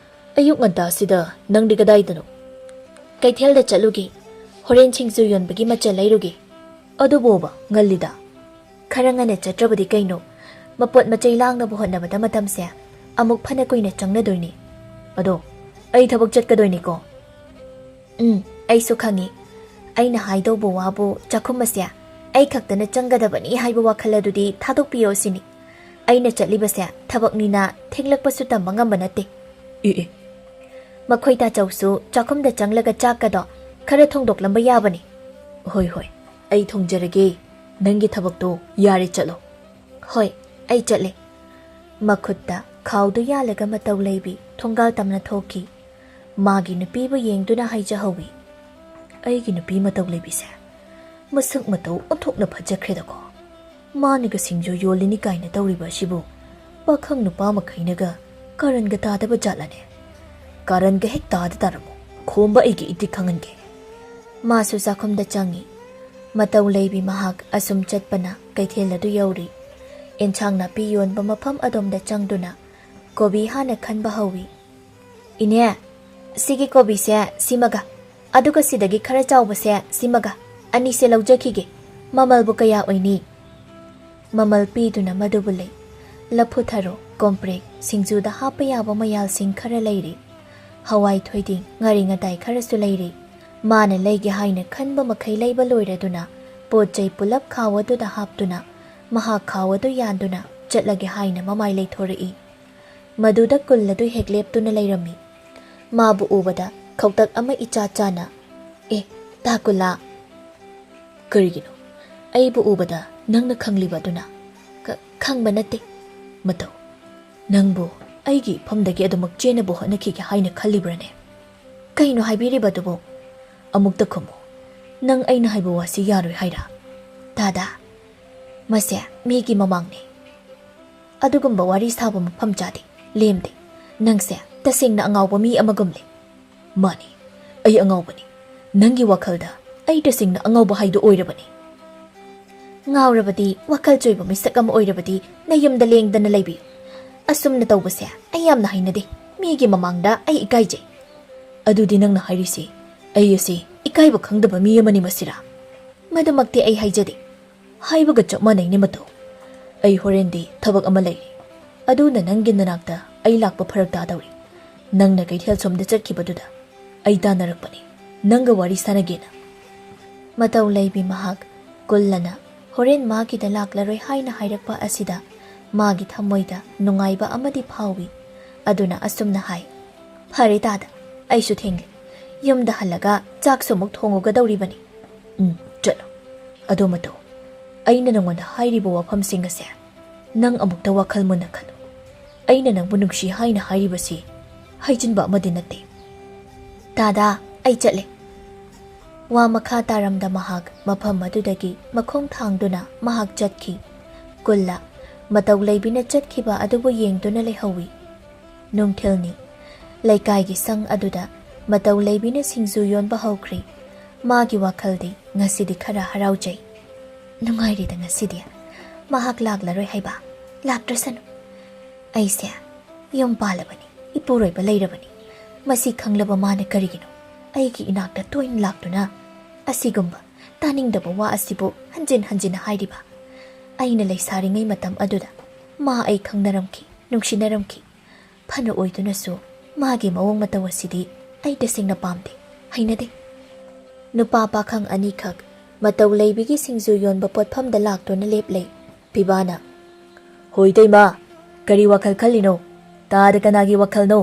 ꯑꯌꯨꯛ ꯉꯟꯇꯥꯁꯤꯗ ꯅꯪꯗꯤ ꯀꯗꯥꯏꯗꯅꯣ?" "ꯀꯩꯊꯦꯜꯗ ꯆꯠꯂꯨꯒꯦ꯫ ꯍꯣꯔꯦꯟ ꯁꯤꯡꯖꯨ ꯌꯣꯟꯕꯒꯤ ꯃꯆꯜ ꯂꯩꯔꯨꯒꯦ꯫" "ꯑꯗꯨꯕꯣꯕ, ꯉꯜꯂꯤꯗ꯫" "ꯈꯔ ꯉꯟꯅ ꯆꯠꯇ꯭ꯔꯕꯗꯤ ꯀꯩꯅꯣ? ꯃꯄꯣꯠ ꯃꯆꯩ ꯂꯥꯡꯅꯕ ꯍꯣꯠꯅꯕꯗ ꯃꯇꯝꯁꯦ ꯑꯃꯨꯛ ꯐꯅ ꯀꯨꯏꯅ ꯆꯪꯅꯗꯣꯏꯅꯤ꯫" "ꯑꯗꯣ, ꯑꯩ ꯊꯕꯛ ꯆꯠꯀꯗꯣꯏꯅꯤꯀꯣ?" "ꯎꯝ, ꯑꯩꯁꯨ ꯈꯪꯉꯤ꯫ ꯑꯩꯅ ꯍꯥꯏꯗꯧꯕ ꯋꯥꯕꯨ ꯆꯥꯛꯈꯨꯝ ꯑꯁꯦ ꯑꯩ ꯈꯛꯇꯅ ꯆꯪꯒꯗꯕꯅꯤ ꯍꯥꯏꯕ ꯋꯥꯈꯜ ꯑꯗꯨꯗꯤ ꯊꯥꯗꯣꯛꯄꯤꯌꯣ ꯁꯤꯅꯤ꯫ ꯑꯩꯅ ꯆꯠꯂꯤꯕꯁꯦ ꯊꯕꯛꯅꯤꯅ ꯊꯦꯡꯂꯛꯄꯁꯨ ꯇꯝꯕ ꯉꯝꯕ ꯅꯠꯇꯦ꯫ "ꯑꯦ ꯑꯦ, ꯃꯈꯣꯏ ꯇꯥꯆꯧꯁꯨ ꯆꯥꯛꯈꯨꯝꯗ ꯆꯪꯂꯒ ꯆꯥꯛꯀꯗꯣ ꯈꯔ ꯊꯣꯡꯗꯣꯛꯂꯝꯕ ꯌꯥꯕꯅꯤ꯫" "ꯍꯣꯏ ꯍꯣꯏ, ꯑꯩ ꯊꯣꯡꯖꯔꯒꯦ꯫ ꯅꯪꯒꯤ ꯊꯕꯛꯇꯣ ꯌꯥꯔꯦ, ꯆꯠꯂꯣ꯫" "ꯍꯣꯏ, ꯑꯩ ꯆꯠꯂꯦ꯫" ꯃꯈꯨꯠꯇ ꯈꯥꯎꯗꯨ ꯌꯥꯜꯂꯒ ꯃꯇꯧ ꯂꯩꯕꯤ ꯊꯣꯡꯒꯥꯜ ꯇꯝꯅ ꯊꯣꯛꯈꯤ꯫ ꯃꯥꯒꯤ ꯅꯨꯄꯤꯕꯨ ꯌꯦꯡꯗꯨꯅ ꯍꯥꯏꯖꯍꯧꯏ, "ꯑꯩꯒꯤ ꯅꯨꯄꯤ ꯃꯇꯧ ꯂꯩꯕꯤꯁꯦ ꯃꯁꯛ ꯃꯇꯧ ꯑꯣꯟꯊꯣꯛꯅ ꯐꯖꯈ꯭ꯔꯦꯗꯀꯣ꯫ ꯃꯥꯅꯒ ꯁꯤꯡꯖꯨ ꯌꯣꯜꯂꯤꯅꯤ ꯀꯥꯏꯅ ꯇꯧꯔꯤꯕ ꯑꯁꯤꯕꯨ ꯄꯥꯈꯪ ꯅꯨꯄꯥ ꯃꯈꯩꯅꯒ ꯀꯥꯔꯟꯒ ꯇꯥꯗꯕ ꯖꯥꯠꯂꯅꯦ? ꯀꯥꯔꯟꯒ ꯍꯦꯛ ꯇꯥꯗ ꯇꯥꯔꯝꯃꯣ, ꯈꯣꯝꯕ ꯑꯩꯒꯤ ꯏꯇꯤꯛ ꯈꯪꯍꯟꯒꯦ꯫" ꯃꯥꯁꯨ ꯆꯥꯛꯈꯨꯝꯗ ꯆꯪꯏ꯫ ꯃꯇꯧ ꯂꯩꯕꯤ ꯃꯍꯥꯛ ꯑꯁꯨꯝ ꯆꯠꯄꯅ ꯀꯩꯊꯦꯜ ꯑꯗꯨ ꯌꯧꯔꯤ꯫ ꯑꯦꯟꯁꯥꯡ ꯅꯥꯄꯤ ꯌꯣꯟꯕ ꯃꯐꯝ ꯑꯗꯣꯝꯗ ꯆꯪꯗꯨꯅ ꯀꯣꯕꯤ ꯍꯥꯟꯅ ꯈꯟꯕ ꯍꯧꯏ꯫ "ꯏꯅꯦ, ꯁꯤꯒꯤ ꯀꯣꯕꯤꯁꯦ ꯁꯤꯃꯒ, ꯑꯗꯨꯒ ꯁꯤꯗꯒꯤ ꯈꯔ ꯆꯥꯎꯕꯁꯦ ꯁꯤꯃꯒ, ꯑꯅꯤꯁꯦ ꯂꯧꯖꯈꯤꯒꯦ꯫ ꯃꯃꯜꯕꯨ ꯀꯌꯥ ꯑꯣꯏꯅꯤ?" ꯃꯃꯜ ꯄꯤꯗꯨꯅ ꯃꯗꯨꯕꯨ ꯂꯩ꯫ ꯂꯐꯨ ꯊꯔꯣ, ꯀꯣꯝꯄ꯭ꯔꯦꯛ, ꯁꯤꯡꯖꯨꯗ ꯍꯥꯞꯄ ꯌꯥꯕ ꯃꯌꯥꯜꯁꯤꯡ ꯈꯔ ꯂꯩꯔꯤ꯫ ꯍꯋꯥꯏ, ꯊꯣꯏꯗꯤꯡ, ꯉꯥꯔꯤ ꯉꯇꯥꯏ ꯈꯔꯁꯨ ꯂꯩꯔꯤ꯫ ꯃꯥꯅ ꯂꯩꯒꯦ ꯍꯥꯏꯅ ꯈꯟꯕ ꯃꯈꯩ ꯂꯩꯕ ꯂꯣꯏꯔꯗꯨꯅ ꯄꯣꯠ ꯆꯩ ꯄꯨꯂꯞ ꯈꯥꯎ ꯑꯗꯨꯗ ꯍꯥꯞꯇꯨꯅ ꯃꯍꯥꯛ ꯈꯥꯎ ꯑꯗꯨ ꯌꯥꯟꯗꯨꯅ ꯆꯠꯂꯒꯦ ꯍꯥꯏꯅ ꯃꯃꯥꯏ ꯂꯩꯊꯣꯔꯛꯏ꯫ ꯃꯗꯨꯗ ꯀꯨꯜ ꯑꯗꯨ ꯍꯦꯛ ꯂꯦꯞꯇꯨꯅ ꯂꯩꯔꯝꯃꯤ꯫ ꯃꯥꯕꯨ ꯎꯕꯗ ꯈꯧꯇꯛ ꯑꯃ ꯏꯆꯥ ꯆꯥꯅ, "ꯑꯦ, ꯇꯥ ꯀꯨꯜꯂꯥ!" "ꯀꯔꯤꯒꯤꯅꯣ? ꯑꯩꯕꯨ ꯎꯕꯗ ꯅꯪꯅ ꯈꯪꯂꯤꯕ ꯑꯗꯨꯅ?" "ꯈ-, ꯈꯪꯕ ꯅꯠꯇꯦ꯫" "ꯃꯇꯧ, ꯅꯪꯕꯨ ꯑꯩꯒꯤ ꯏꯐꯝꯗꯒꯤ ꯑꯗꯨꯃꯛ ꯆꯦꯟꯅꯕ ꯍꯣꯠꯅꯈꯤꯒꯦ ꯍꯥꯏꯅ ꯈꯜꯂꯤꯕ꯭ꯔꯅꯦ?" "ꯀꯩꯅꯣ ꯍꯥꯏꯕꯤꯔꯤꯕꯗꯨꯕꯨ?" "ꯑꯃꯨꯛꯇ ꯈꯨꯝꯃꯨ꯫ ꯅꯪ ꯑꯩꯅ ꯍꯥꯏꯕ ꯋꯥꯁꯤ ꯌꯥꯔꯣꯏ ꯍꯥꯏꯔꯥ?" "ꯇꯥꯗꯥ, ꯃꯁꯦ ꯃꯤꯒꯤ ꯃꯃꯥꯡꯅꯤ꯫ ꯑꯗꯨꯒꯨꯝꯕ ꯋꯥꯔꯤ ꯁꯥꯕ ꯃꯐꯝ ꯆꯥꯗꯦ, ꯂꯦꯝꯗꯦ꯫ ꯅꯪꯁꯦ ꯇꯁꯦꯡꯅ ꯑꯉꯥꯎꯕ ꯃꯤ ꯑꯃꯒꯨꯝꯂꯦ꯫" "ꯃꯥꯅꯤ, ꯑꯩ ꯑꯉꯥꯎꯕꯅꯤ꯫ ꯅꯪꯒꯤ ꯋꯥꯈꯜꯗ ꯑꯩ ꯇꯁꯦꯡꯅ ꯑꯉꯥꯎꯕ ꯍꯥꯏꯗꯨ ꯑꯣꯏꯔꯕꯅꯤ꯫" "ꯉꯥꯎꯔꯕꯗꯤ, ꯋꯥꯈꯜ ꯆꯣꯏꯕ ꯃꯤꯁꯛ ꯑꯃ ꯑꯣꯏꯔꯕꯗꯤ ꯅꯌꯨꯝꯗ ꯂꯦꯡꯗꯅ ꯂꯩꯕꯤꯌꯨ꯫ ꯑꯁꯨꯝꯅ ꯇꯧꯕꯁꯦ ꯑꯩ ꯌꯥꯝꯅ ꯍꯩꯅꯗꯦ꯫ ꯃꯤꯒꯤ ꯃꯃꯥꯡꯗ ꯑꯩ ꯏꯀꯥꯏꯖꯩ꯫" "ꯑꯗꯨꯗꯤ ꯅꯪꯅ ꯍꯥꯏꯔꯤꯁꯤ ꯑꯩ ꯑꯁꯤ ꯏꯀꯥꯏꯕ ꯈꯪꯗꯕ ꯃꯤ ꯑꯃꯅꯤ ꯃꯁꯤꯔꯥ?" "ꯃꯗꯨꯃꯛꯇꯤ ꯑꯩ ꯍꯥꯏꯖꯗꯦ꯫ ꯍꯥꯏꯕꯒ ꯆꯞ ꯃꯥꯟꯅꯩꯅꯦ ꯃꯇꯧ꯫ ꯑꯩ ꯍꯣꯔꯦꯟꯗꯤ ꯊꯕꯛ ꯑꯃ ꯂꯩꯔꯦ꯫ ꯑꯗꯨꯅ ꯅꯪꯒꯤ ꯅꯅꯥꯛꯇ ꯑꯩ ꯂꯥꯛꯄ ꯐꯔꯛ ꯇꯥꯗꯧꯔꯤ꯫ ꯅꯪꯅ ꯀꯩꯊꯦꯜ ꯁꯣꯝꯗ ꯆꯠꯈꯤꯕꯗꯨꯗ ꯑꯩ ꯇꯥꯟꯅꯔꯛꯄꯅꯤ꯫ ꯅꯪꯒ ꯋꯥꯔꯤ ꯁꯥꯟꯅꯒꯦꯅ꯫" ꯃꯇꯧ ꯂꯩꯕꯤ ꯃꯍꯥꯛ ꯀꯨꯜꯂꯅ ꯍꯣꯔꯦꯟ ꯃꯥꯒꯤꯗ ꯂꯥꯛꯂꯔꯣꯏ ꯍꯥꯏꯅ ꯍꯥꯏꯔꯛꯄ ꯑꯁꯤꯗ ꯃꯥꯒꯤ ꯊꯃꯣꯏꯗ ꯅꯨꯡꯉꯥꯏꯕ ꯑꯃꯗꯤ ꯐꯥꯎꯏ꯫ ꯑꯗꯨꯅ ꯑꯁꯨꯝꯅ ꯍꯥꯏ, "ꯐꯔꯦ ꯇꯥꯗ, ꯑꯩꯁꯨ ꯊꯦꯡꯂꯦ꯫ ꯌꯨꯝꯗ ꯍꯜꯂꯒ ꯆꯥꯛꯁꯨ ꯑꯃꯨꯛ ꯊꯣꯡꯉꯨꯒꯗꯧꯔꯤꯕꯅꯤ꯫ ꯎꯝ, ꯆꯠꯂꯣ꯫ ꯑꯗꯣ ꯃꯇꯧ, ꯑꯩꯅ ꯅꯉꯣꯟꯗ ꯍꯥꯏꯔꯤꯕ ꯋꯥꯐꯝꯁꯤꯡ ꯑꯁꯦ ꯅꯪ ꯑꯃꯨꯛꯇ ꯋꯥꯈꯜ ꯃꯨꯟꯅ ꯈꯜꯂꯨ꯫ ꯑꯩꯅ ꯅꯪꯕꯨ ꯅꯨꯡꯁꯤ ꯍꯥꯏꯅ ꯍꯥꯏꯔꯤꯕꯁꯤ ꯍꯥꯏꯖꯤꯟꯕ ꯑꯃꯗꯤ ꯅꯠꯇꯦ꯫ ꯇꯥꯗꯥ, ꯑꯩ ꯆꯠꯂꯦ꯫" ꯋꯥ ꯃꯈꯥ ꯇꯥꯔꯝꯗ ꯃꯍꯥꯛ ꯃꯐꯝ ꯑꯗꯨꯗꯒꯤ ꯃꯈꯣꯡ ꯊꯥꯡꯗꯨꯅ ꯃꯍꯥꯛ ꯆꯠꯈꯤ꯫ ꯀꯨꯜꯂ ꯃꯇꯧ ꯂꯩꯕꯤꯅ ꯆꯠꯈꯤꯕ ꯑꯗꯨꯕꯨ ꯌꯦꯡꯗꯨꯅ ꯂꯩꯍꯧꯏ꯫ ꯅꯨꯡꯊꯤꯜꯅꯤ꯫ ꯂꯩꯀꯥꯏꯒꯤ ꯁꯪ ꯑꯗꯨꯗ ꯃꯇꯧ ꯂꯩꯕꯤꯅ ꯁꯤꯡꯖꯨ ꯌꯣꯟꯕ ꯍꯧꯈ꯭ꯔꯤ꯫ ꯃꯥꯒꯤ ꯋꯥꯈꯜꯗꯤ ꯉꯁꯤꯗꯤ ꯈꯔ ꯍꯔꯥꯎꯖꯩ꯫ "ꯅꯨꯡꯉꯥꯏꯔꯦꯗ ꯉꯁꯤꯗꯤ꯫ ꯃꯍꯥꯛ ꯂꯥꯛꯂꯔꯣꯏ ꯍꯥꯏꯕ? ꯂꯥꯛꯇ꯭ꯔꯁꯅꯨ꯫ ꯑꯩꯁꯦ ꯌꯨꯝ ꯄꯥꯜꯂꯕꯅꯤ, ꯏꯄꯨꯔꯣꯏꯕ ꯂꯩꯔꯕꯅꯤ꯫ ꯃꯁꯤ ꯈꯪꯂꯕ ꯃꯥꯅ ꯀꯔꯤꯒꯤꯅꯣ ꯑꯩꯒꯤ ꯏꯅꯥꯛꯇ ꯇꯣꯏꯅ ꯂꯥꯛꯇꯨꯅ ꯑꯁꯤꯒꯨꯝꯕ ꯇꯥꯅꯤꯡꯗꯕ ꯋꯥ ꯑꯁꯤꯕꯨ ꯍꯟꯖꯤꯟ ꯍꯟꯖꯤꯟ ꯍꯥꯏꯔꯤꯕ? ꯑꯩꯅ ꯂꯩꯁꯥꯔꯤꯉꯩ ꯃꯇꯝ ꯑꯗꯨꯗ ꯃꯥ ꯑꯩ ꯈꯪꯅꯔꯝꯈꯤ, ꯅꯨꯡꯁꯤꯅꯔꯝꯈꯤ꯫ ꯐꯅ ꯑꯣꯏꯗꯨꯅꯁꯨ ꯃꯥꯒꯤ ꯃꯑꯣꯡ ꯃꯇꯧ ꯑꯁꯤꯗꯤ ꯑꯩ ꯇꯁꯦꯡꯅ ꯄꯥꯝꯗꯦ, ꯍꯩꯅꯗꯦ꯫" ꯅꯨꯄꯥ ꯄꯥꯈꯪ ꯑꯅꯤꯈꯛ ꯃꯇꯧ ꯂꯩꯕꯤꯒꯤ ꯁꯤꯡꯖꯨ ꯌꯣꯟꯕ ꯄꯣꯠꯐꯝꯗ ꯂꯥꯛꯇꯨꯅ ꯂꯦꯞꯂꯦ꯫ ꯄꯤꯕꯥꯅ, "ꯍꯣꯏ ꯏꯇꯩꯃ, ꯀꯔꯤ ꯋꯥꯈꯜ ꯈꯜꯂꯤꯅꯣ? ꯇꯥꯗ ꯀꯅꯥꯒꯤ ꯋꯥꯈꯜꯅꯣ?"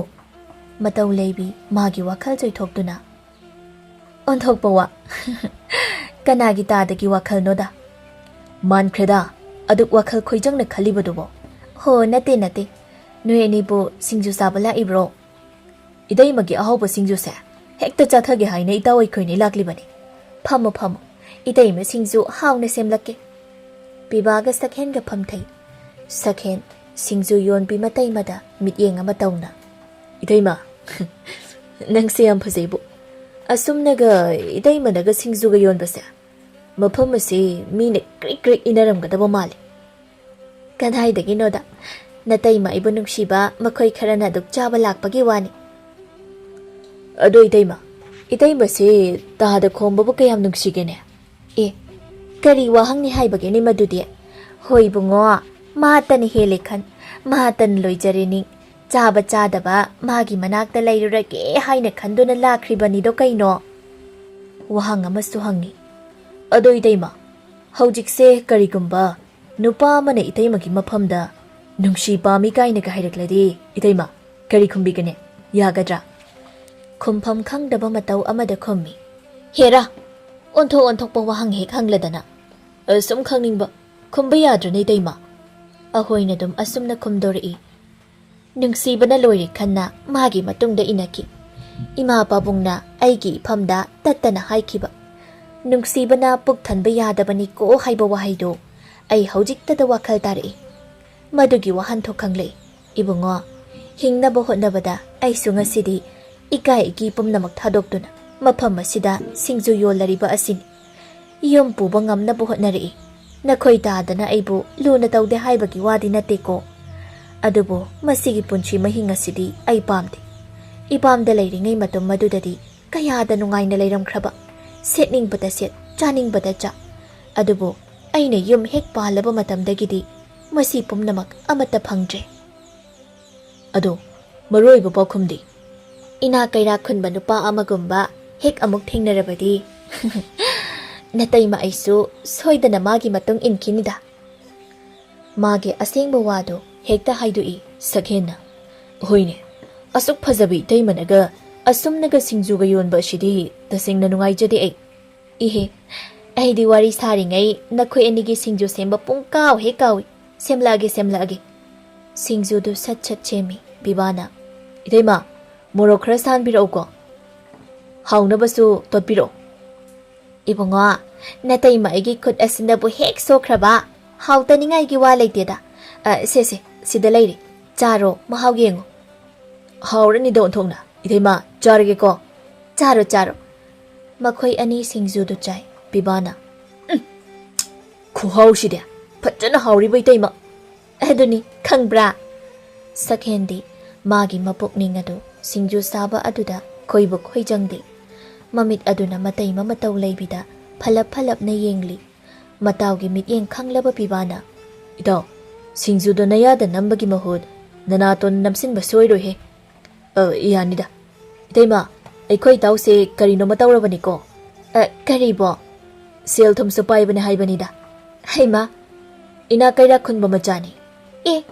ꯃꯇꯧ ꯂꯩꯕꯤ ꯃꯥꯒꯤ ꯋꯥꯈꯜ ꯆꯣꯏꯊꯣꯛꯇꯨꯅ, "ꯑꯣꯟꯊꯣꯛꯄ ꯋꯥ꯫ ꯀꯅꯥꯒꯤ ꯇꯥꯗꯒꯤ ꯋꯥꯈꯜꯅꯣꯗ? ꯃꯥꯟꯈ꯭ꯔꯦꯗ, ꯑꯗꯨꯛ ꯋꯥꯈꯜ ꯈꯣꯏꯖꯪꯅ ꯈꯜꯂꯤꯕꯗꯨꯕꯣ?" "ꯍꯣ, ꯅꯠꯇꯦ, ꯅꯠꯇꯦ꯫ ꯅꯣꯏ ꯑꯅꯤꯕꯨ ꯁꯤꯡꯖꯨ ꯆꯥꯕ ꯂꯥꯛꯏꯕ꯭ꯔꯣ?" "ꯏꯇꯩꯃꯒꯤ ꯑꯍꯥꯎꯕ ꯁꯤꯡꯖꯨꯁꯦ ꯍꯦꯛꯇ ꯆꯥꯊꯒꯦ ꯍꯥꯏꯅ ꯏꯇꯥꯎ ꯑꯩꯈꯣꯏꯅꯤ ꯂꯥꯛꯂꯤꯕꯅꯤ꯫ ꯐꯝꯃꯣ, ꯐꯝꯃꯣ꯫ ꯏꯇꯩꯃ ꯁꯤꯡꯖꯨ ꯍꯥꯎꯅ ꯁꯦꯝꯂꯛꯀꯦ꯫" ꯄꯤꯕꯥꯒ ꯁꯛꯍꯦꯟꯒ ꯐꯝꯊꯩ꯫ ꯁꯛꯍꯦꯟ, ꯁꯤꯡꯖꯨ ꯌꯣꯟꯕꯤ ꯃꯇꯩꯃꯗ ꯃꯤꯠꯌꯦꯡ ꯑꯃ ꯇꯧꯅ, "ꯏꯇꯩꯃ, ꯅꯪꯁꯦ ꯌꯥꯝ ꯐꯖꯩꯕꯨ꯫ ꯑꯁꯨꯝꯅꯒ ꯏꯇꯩꯃꯅꯒ ꯁꯤꯡꯖꯨꯒ ꯌꯣꯟꯕꯁꯦ, ꯃꯐꯝ ꯑꯁꯤ ꯃꯤꯅ ꯀ꯭ꯔꯤꯛ ꯀ꯭ꯔꯤꯛ ꯏꯅꯔꯝꯒꯗꯕ ꯃꯥꯜꯂꯤ꯫" "ꯀꯗꯥꯏꯗꯒꯤꯅꯣꯗ, ꯅꯇꯩꯃ ꯑꯩꯕꯨ ꯅꯨꯡꯁꯤꯕ ꯃꯈꯣꯏ ꯈꯔꯅ ꯑꯗꯨꯛ ꯆꯥꯕ ꯂꯥꯛꯄꯒꯤ ꯋꯥꯅꯤ꯫" "ꯑꯗꯣ ꯏꯇꯩꯃ, ꯏꯇꯩꯃꯁꯦ ꯇꯥꯗ ꯈꯣꯝꯕꯕꯨ ꯀꯌꯥꯝ ꯅꯨꯡꯁꯤꯒꯦꯅꯦ?" "ꯑꯦ, ꯀꯔꯤ ꯋꯥꯍꯪꯅꯤ ꯍꯥꯏꯕꯒꯦꯅꯦ ꯃꯗꯨꯗꯤ? ꯍꯣꯏ ꯏꯕꯨꯡꯉꯣ, ꯃꯥꯇꯅ ꯍꯦꯜꯂꯦ ꯈꯟ, ꯃꯥꯇꯅ ꯂꯣꯏꯖꯔꯦꯅꯤ꯫ ꯆꯥꯕ ꯆꯥꯗꯕ ꯃꯥꯒꯤ ꯃꯅꯥꯛꯇ ꯂꯩꯔꯨꯔꯒꯦ ꯍꯥꯏꯅ ꯈꯟꯗꯨꯅ ꯂꯥꯛꯈ꯭ꯔꯤꯕꯅꯤꯗꯣ ꯀꯩꯅꯣ?" ꯋꯥꯍꯪ ꯑꯃꯁꯨ ꯍꯪꯉꯤ꯫ "ꯑꯗꯣ ꯏꯇꯩꯃ, ꯍꯧꯖꯤꯛꯁꯦ ꯀꯔꯤꯒꯨꯝꯕ ꯅꯨꯄꯥ ꯑꯃꯅ ꯏꯇꯩꯃꯒꯤ ꯃꯐꯝꯗ ꯅꯨꯡꯁꯤ ꯄꯥꯝꯃꯤ ꯀꯥꯏꯅꯒ ꯍꯥꯏꯔꯛꯂꯗꯤ ꯏꯇꯩꯃ ꯀꯔꯤ ꯈꯨꯝꯕꯤꯒꯅꯤ? ꯌꯥꯒꯗ꯭ꯔꯥ?" ꯈꯨꯝꯐꯝ ꯈꯪꯗꯕ ꯃꯇꯧ ꯑꯃꯗ ꯈꯨꯝꯃꯤ꯫ "ꯍꯦꯔꯥ, ꯑꯣꯟꯊꯣꯛ ꯑꯣꯟꯊꯣꯛꯄ ꯋꯥꯍꯪ ꯍꯦꯛ ꯍꯪꯂꯗꯅ꯫ ꯑꯁꯨꯝ ꯈꯪꯅꯤꯡꯕ, ꯈꯨꯝꯕ ꯌꯥꯗ꯭ꯔꯅꯦ ꯏꯇꯩꯃ?" ꯑꯍꯣꯏꯅ ꯑꯗꯨꯝ ꯑꯁꯨꯝꯅ ꯈꯨꯝꯗꯣꯔꯛꯏ꯫ ꯅꯨꯡꯁꯤꯕꯅ ꯂꯣꯏꯔꯦ ꯈꯟꯅ ꯃꯥꯒꯤ ꯃꯇꯨꯡꯗ ꯏꯟꯅꯈꯤ꯫ ꯏꯃꯥ ꯄꯥꯕꯨꯡꯅ ꯑꯩꯒꯤ ꯏꯐꯝꯗ ꯇꯠꯇꯅ ꯍꯥꯏꯈꯤꯕ, "ꯅꯨꯡꯁꯤꯕꯅ ꯄꯨꯛ ꯊꯟꯕ ꯌꯥꯗꯕꯅꯤꯀꯣ" ꯍꯥꯏꯕ ꯋꯥꯍꯩꯗꯨ ꯑꯩ ꯍꯧꯖꯤꯛꯇꯗ ꯋꯥꯈꯜ ꯇꯥꯔꯛꯏ꯫ ꯃꯗꯨꯒꯤ ꯋꯥꯍꯟꯊꯣꯛ ꯈꯪꯂꯛꯏ꯫ ꯏꯕꯨꯡꯉꯣ, ꯍꯤꯡꯅꯕ ꯍꯣꯠꯅꯕꯗ ꯑꯩꯁꯨ ꯉꯁꯤꯗꯤ ꯏꯀꯥꯏ ꯏꯀꯤ ꯄꯨꯝꯅꯃꯛ ꯊꯥꯗꯣꯛꯇꯨꯅ ꯃꯐꯝ ꯑꯁꯤꯗ ꯁꯤꯡꯖꯨ ꯌꯣꯜꯂꯔꯤꯕ ꯑꯁꯤꯅꯤ꯫ ꯌꯨꯝ ꯄꯨꯕ ꯉꯝꯅꯕ ꯍꯣꯠꯅꯔꯛꯏ꯫ ꯅꯈꯣꯏ ꯇꯥꯗꯅ ꯑꯩꯕꯨ ꯂꯨꯅ ꯇꯧꯗꯦ ꯍꯥꯏꯕꯒꯤ ꯋꯥꯗꯤ ꯅꯠꯇꯦꯀꯣ꯫ ꯑꯗꯨꯕꯨ ꯃꯁꯤꯒꯤ ꯄꯨꯟꯁꯤ ꯃꯍꯤꯡ ꯑꯁꯤꯗꯤ ꯑꯩ ꯄꯥꯝꯗꯦ꯫ ꯏꯄꯥꯝꯗ ꯂꯩꯔꯤꯉꯩ ꯃꯇꯝ ꯑꯗꯨꯗꯗꯤ ꯀꯌꯥꯗ ꯅꯨꯡꯉꯥꯏꯅ ꯂꯩꯔꯝꯈ꯭ꯔꯕ, ꯁꯦꯠꯅꯤꯡꯕꯗ ꯁꯦꯠ, ꯆꯥꯅꯤꯡꯕꯗ ꯆꯥ꯫ ꯑꯗꯨꯕꯨ ꯑꯩꯅ ꯌꯨꯝ ꯍꯦꯛ ꯄꯥꯜꯂꯕ ꯃꯇꯝꯗꯒꯤꯗꯤ ꯃꯁꯤ ꯄꯨꯝꯅꯃꯛ ꯑꯃꯠꯇ ꯐꯪꯗ꯭ꯔꯦ꯫ ꯑꯗꯣ ꯃꯔꯨ ꯑꯣꯏꯕ ꯄꯥꯎꯈꯨꯝꯗꯤ? ꯏꯅꯥꯛ ꯀꯩꯔꯥꯛ ꯈꯨꯟꯕ ꯅꯨꯄꯥ ꯑꯃꯒꯨꯝꯕ ꯍꯦꯛ ꯑꯃꯨꯛ ꯊꯦꯡꯅꯔꯕꯗꯤ ꯅꯇꯩꯃ ꯑꯩꯁꯨ ꯁꯣꯏꯗꯅ ꯃꯥꯒꯤ ꯃꯇꯨꯡ ꯏꯟꯈꯤꯅꯤꯗ꯫ ꯃꯥꯒꯤ ꯑꯁꯦꯡꯕ ꯋꯥꯗꯨ ꯍꯦꯛꯇ ꯍꯥꯏꯗꯣꯛꯏ ꯁꯛꯍꯦꯟꯅ꯫ "ꯍꯣꯏꯅꯦ, ꯑꯁꯨꯛ ꯐꯖꯕꯤ ꯏꯇꯩꯃꯅꯒ ꯑꯁꯨꯝꯅꯒ ꯁꯤꯡꯖꯨꯒ ꯌꯣꯟꯕ ꯑꯁꯤꯗꯤ ꯇꯁꯦꯡꯅ ꯅꯨꯡꯉꯥꯏꯖꯗꯦ ꯑꯩ꯫ ꯏꯍꯦ, ꯑꯩꯗꯤ ꯋꯥꯔꯤ ꯁꯥꯔꯤꯉꯩ ꯅꯈꯣꯏ ꯑꯅꯤꯒꯤ ꯁꯤꯡꯖꯨ ꯁꯦꯝꯕ ꯄꯨꯡ ꯀꯥꯎ ꯍꯦꯛ ꯀꯥꯎꯏ꯫ ꯁꯦꯝꯂꯛꯑꯒꯦ, ꯁꯦꯝꯂꯛꯑꯒꯦ꯫" ꯁꯤꯡꯖꯨꯗꯨ ꯁꯠ ꯁꯠ ꯁꯦꯝꯃꯤ ꯕꯤꯕꯥꯅ꯫ "ꯏꯇꯩꯃ, ꯃꯣꯔꯣꯛ ꯈꯔ ꯁꯥꯍꯟꯕꯤꯔꯛꯎꯀꯣ꯫ ꯍꯥꯎꯅꯕꯁꯨ ꯇꯣꯠꯄꯤꯔꯛꯑꯣ꯫" "ꯏꯕꯨꯡꯉꯣ, ꯅꯇꯩꯃ ꯑꯩꯒꯤ ꯈꯨꯠ ꯑꯁꯤꯅꯕꯨ ꯍꯦꯛ ꯁꯣꯛꯈ꯭ꯔꯕ, ꯍꯥꯎꯇꯅꯤꯡꯉꯥꯏꯒꯤ ꯋꯥ ꯂꯩꯇꯦꯗ꯫ ꯑ, ꯁꯦ, ꯁꯦ, ꯁꯤꯗ ꯂꯩꯔꯦ꯫ ꯆꯥꯔꯣ, ꯃꯍꯥꯎ ꯌꯦꯡꯉꯣ꯫" "ꯍꯥꯎꯔꯅꯤꯗ ꯑꯣꯟꯊꯣꯛꯅ꯫ ꯏꯇꯩꯃ, ꯆꯥꯔꯒꯦꯀꯣ꯫" "ꯆꯥꯔꯣ, ꯆꯥꯔꯣ꯫" ꯃꯈꯣꯏ ꯑꯅꯤ ꯁꯤꯡꯖꯨꯗꯨ ꯆꯥꯏ꯫ ꯕꯤꯕꯥꯅ, "ꯎꯝ, ꯈꯨꯍꯥꯎꯁꯤꯗꯤ! ꯐꯖꯅ ꯍꯥꯎꯔꯤꯕ ꯏꯇꯩꯃ!" "ꯑꯗꯨꯅꯤ, ꯈꯪꯕ꯭ꯔꯥ?" ꯁꯛꯍꯦꯟꯗꯤ ꯃꯥꯒꯤ ꯃꯄꯨꯛꯅꯤꯡ ꯑꯗꯨ ꯁꯤꯡꯖꯨ ꯆꯥꯕ ꯑꯗꯨꯗ ꯈꯣꯏꯕꯨ ꯈꯣꯏꯖꯪꯗꯦ꯫ ꯃꯃꯤꯠ ꯑꯗꯨꯅ ꯃꯇꯩ ꯃꯃꯇꯧ ꯂꯩꯕꯤꯗ ꯐꯂꯞ ꯐꯂꯞꯅ ꯌꯦꯡꯂꯤ꯫ ꯃꯇꯥꯎꯒꯤ ꯃꯤꯠꯌꯦꯡ ꯈꯪꯂꯕ ꯄꯤꯕꯥꯅ, "ꯏꯇꯥꯎ, ꯁꯤꯡꯖꯨꯗꯣ ꯅꯌꯥꯗ ꯅꯝꯕꯒꯤ ꯃꯍꯨꯠ ꯅꯅꯥꯇꯣꯟ ꯅꯝꯁꯤꯟꯕ ꯁꯣꯏꯔꯣꯏꯍꯦ꯫" "ꯑ, ꯌꯥꯅꯤꯗ꯫ ꯏꯇꯩꯃ, ꯑꯩꯈꯣꯏ ꯏꯇꯥꯎꯁꯦ ꯀꯔꯤꯅꯣꯃ ꯇꯧꯔꯕꯅꯤꯀꯣ?" "ꯑ, ꯀꯔꯤꯕꯣ?" "ꯁꯦꯜ ꯊꯨꯝꯁꯨ ꯄꯥꯏꯕꯅꯦ ꯍꯥꯏꯕꯅꯤꯗ꯫ ꯍꯩꯃꯥ, ꯏꯅꯥꯛ ꯀꯩꯔꯥꯛ ꯈꯨꯟꯕ ꯃꯆꯥꯅꯤ꯫ ꯑꯦ,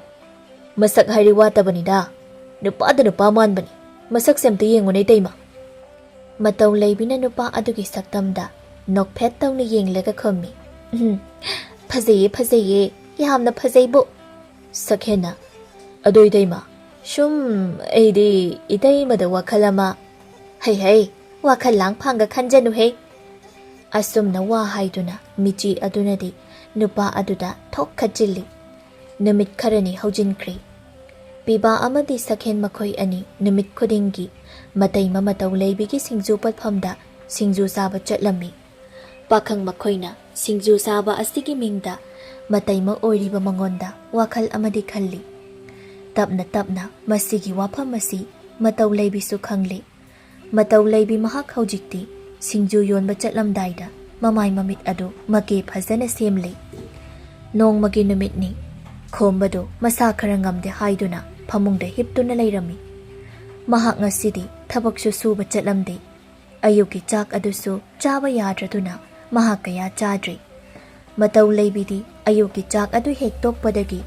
ꯃꯁꯛ ꯍꯥꯏꯔꯤ ꯋꯥꯇꯕꯅꯤꯗ꯫ ꯅꯨꯄꯥꯗ ꯅꯨꯄꯥ ꯃꯥꯟꯕꯅꯤ꯫ ꯃꯁꯛꯁꯦ ꯑꯝꯇ ꯌꯦꯡꯉꯨꯅꯦ, ꯏꯇꯩꯃ꯫" ꯃꯇꯧ ꯂꯩꯕꯤꯅ ꯅꯨꯄꯥ ꯑꯗꯨꯒꯤ ꯁꯛꯇꯝꯗ ꯅꯣꯛꯐꯦꯠ ꯇꯧꯅ ꯌꯦꯡꯂꯒ ꯈꯨꯝꯃꯤ, "ꯎꯝ, ꯐꯖꯩꯌꯦ, ꯐꯖꯩꯌꯦ, ꯌꯥꯝꯅ ꯐꯖꯩꯕꯨ꯫" ꯁꯛꯍꯦꯟꯅ, "ꯑꯗꯣ ꯏꯇꯩꯃ, ꯁꯨꯝ ꯑꯩꯗꯤ ꯏꯇꯩꯃꯗ ꯋꯥꯈꯜ ꯑꯃ꯫" "ꯍꯩ ꯍꯩ, ꯋꯥꯈꯜ ꯂꯥꯡ ꯐꯥꯡꯒ ꯈꯟꯖꯅꯨꯍꯦ꯫" ꯑꯁꯨꯝꯅ ꯋꯥ ꯍꯥꯏꯗꯨꯅ ꯃꯤꯆꯤ ꯑꯗꯨꯅꯗꯤ ꯅꯨꯄꯥ ꯑꯗꯨꯗ ꯊꯣꯛ ꯈꯠꯆꯤꯜꯂꯤ꯫ ꯅꯨꯃꯤꯠ ꯈꯔꯅꯤ ꯍꯧꯖꯤꯟꯈ꯭ꯔꯦ꯫ ꯄꯤꯕꯥ ꯑꯃꯗꯤ ꯁꯛꯍꯦꯟ ꯃꯈꯣꯏ ꯑꯅꯤ ꯅꯨꯃꯤꯠ ꯈꯨꯗꯤꯡꯒꯤ ꯃꯇꯩꯃ ꯃꯇꯧ ꯂꯩꯕꯤꯒꯤ ꯁꯤꯡꯖꯨ ꯄꯠꯐꯝꯗ ꯁꯤꯡꯖꯨ ꯆꯥꯕ ꯆꯠꯂꯝꯃꯤ꯫ ꯄꯥꯈꯪ ꯃꯈꯣꯏꯅ ꯁꯤꯡꯖꯨ ꯆꯥꯕ ꯑꯁꯤꯒꯤ ꯃꯤꯡꯗ ꯃꯇꯩꯃ ꯑꯣꯏꯔꯤꯕ ꯃꯉꯣꯟꯗ ꯋꯥꯈꯜ ꯑꯃꯗꯤ ꯈꯜꯂꯤ꯫ ꯇꯞꯅ ꯇꯞꯅ ꯃꯁꯤꯒꯤ ꯋꯥꯐꯝ ꯑꯁꯤ ꯃꯇꯧ ꯂꯩꯕꯤꯁꯨ ꯈꯪꯂꯤ꯫ ꯃꯇꯧ ꯂꯩꯕꯤ ꯃꯍꯥꯛ ꯍꯧꯖꯤꯛꯇꯤ ꯁꯤꯡꯖꯨ ꯌꯣꯟꯕ ꯆꯠꯂꯝꯗꯥꯏꯗ ꯃꯃꯥꯏ ꯃꯃꯤꯠ ꯑꯗꯨ ꯃꯀꯦ ꯐꯖꯅ ꯁꯦꯝꯂꯤ꯫ ꯅꯣꯡꯃꯒꯤ ꯅꯨꯃꯤꯠꯅꯤ꯫ ꯈꯣꯝꯕꯗꯨ ꯃꯁꯥ ꯈꯔ ꯉꯝꯗꯦ ꯍꯥꯏꯗꯨꯅ ꯐꯃꯨꯡꯗ ꯍꯤꯞꯇꯨꯅ ꯂꯩꯔꯝꯃꯤ꯫ ꯃꯍꯥꯛ ꯉꯁꯤꯗꯤ ꯊꯕꯛꯁꯨ ꯁꯨꯕ ꯆꯠꯂꯝꯗꯦ꯫ ꯑꯌꯨꯛꯀꯤ ꯆꯥꯛ ꯑꯗꯨꯁꯨ ꯆꯥꯕ ꯌꯥꯗ꯭ꯔꯗꯨꯅ ꯃꯍꯥꯛ ꯀꯌꯥ ꯆꯥꯗ꯭ꯔꯤ꯫ ꯃꯇꯧ ꯂꯩꯕꯤꯗꯤ ꯑꯌꯨꯛꯀꯤ ꯆꯥꯛ ꯑꯗꯨ ꯍꯦꯛ ꯇꯣꯛꯄꯗꯒꯤ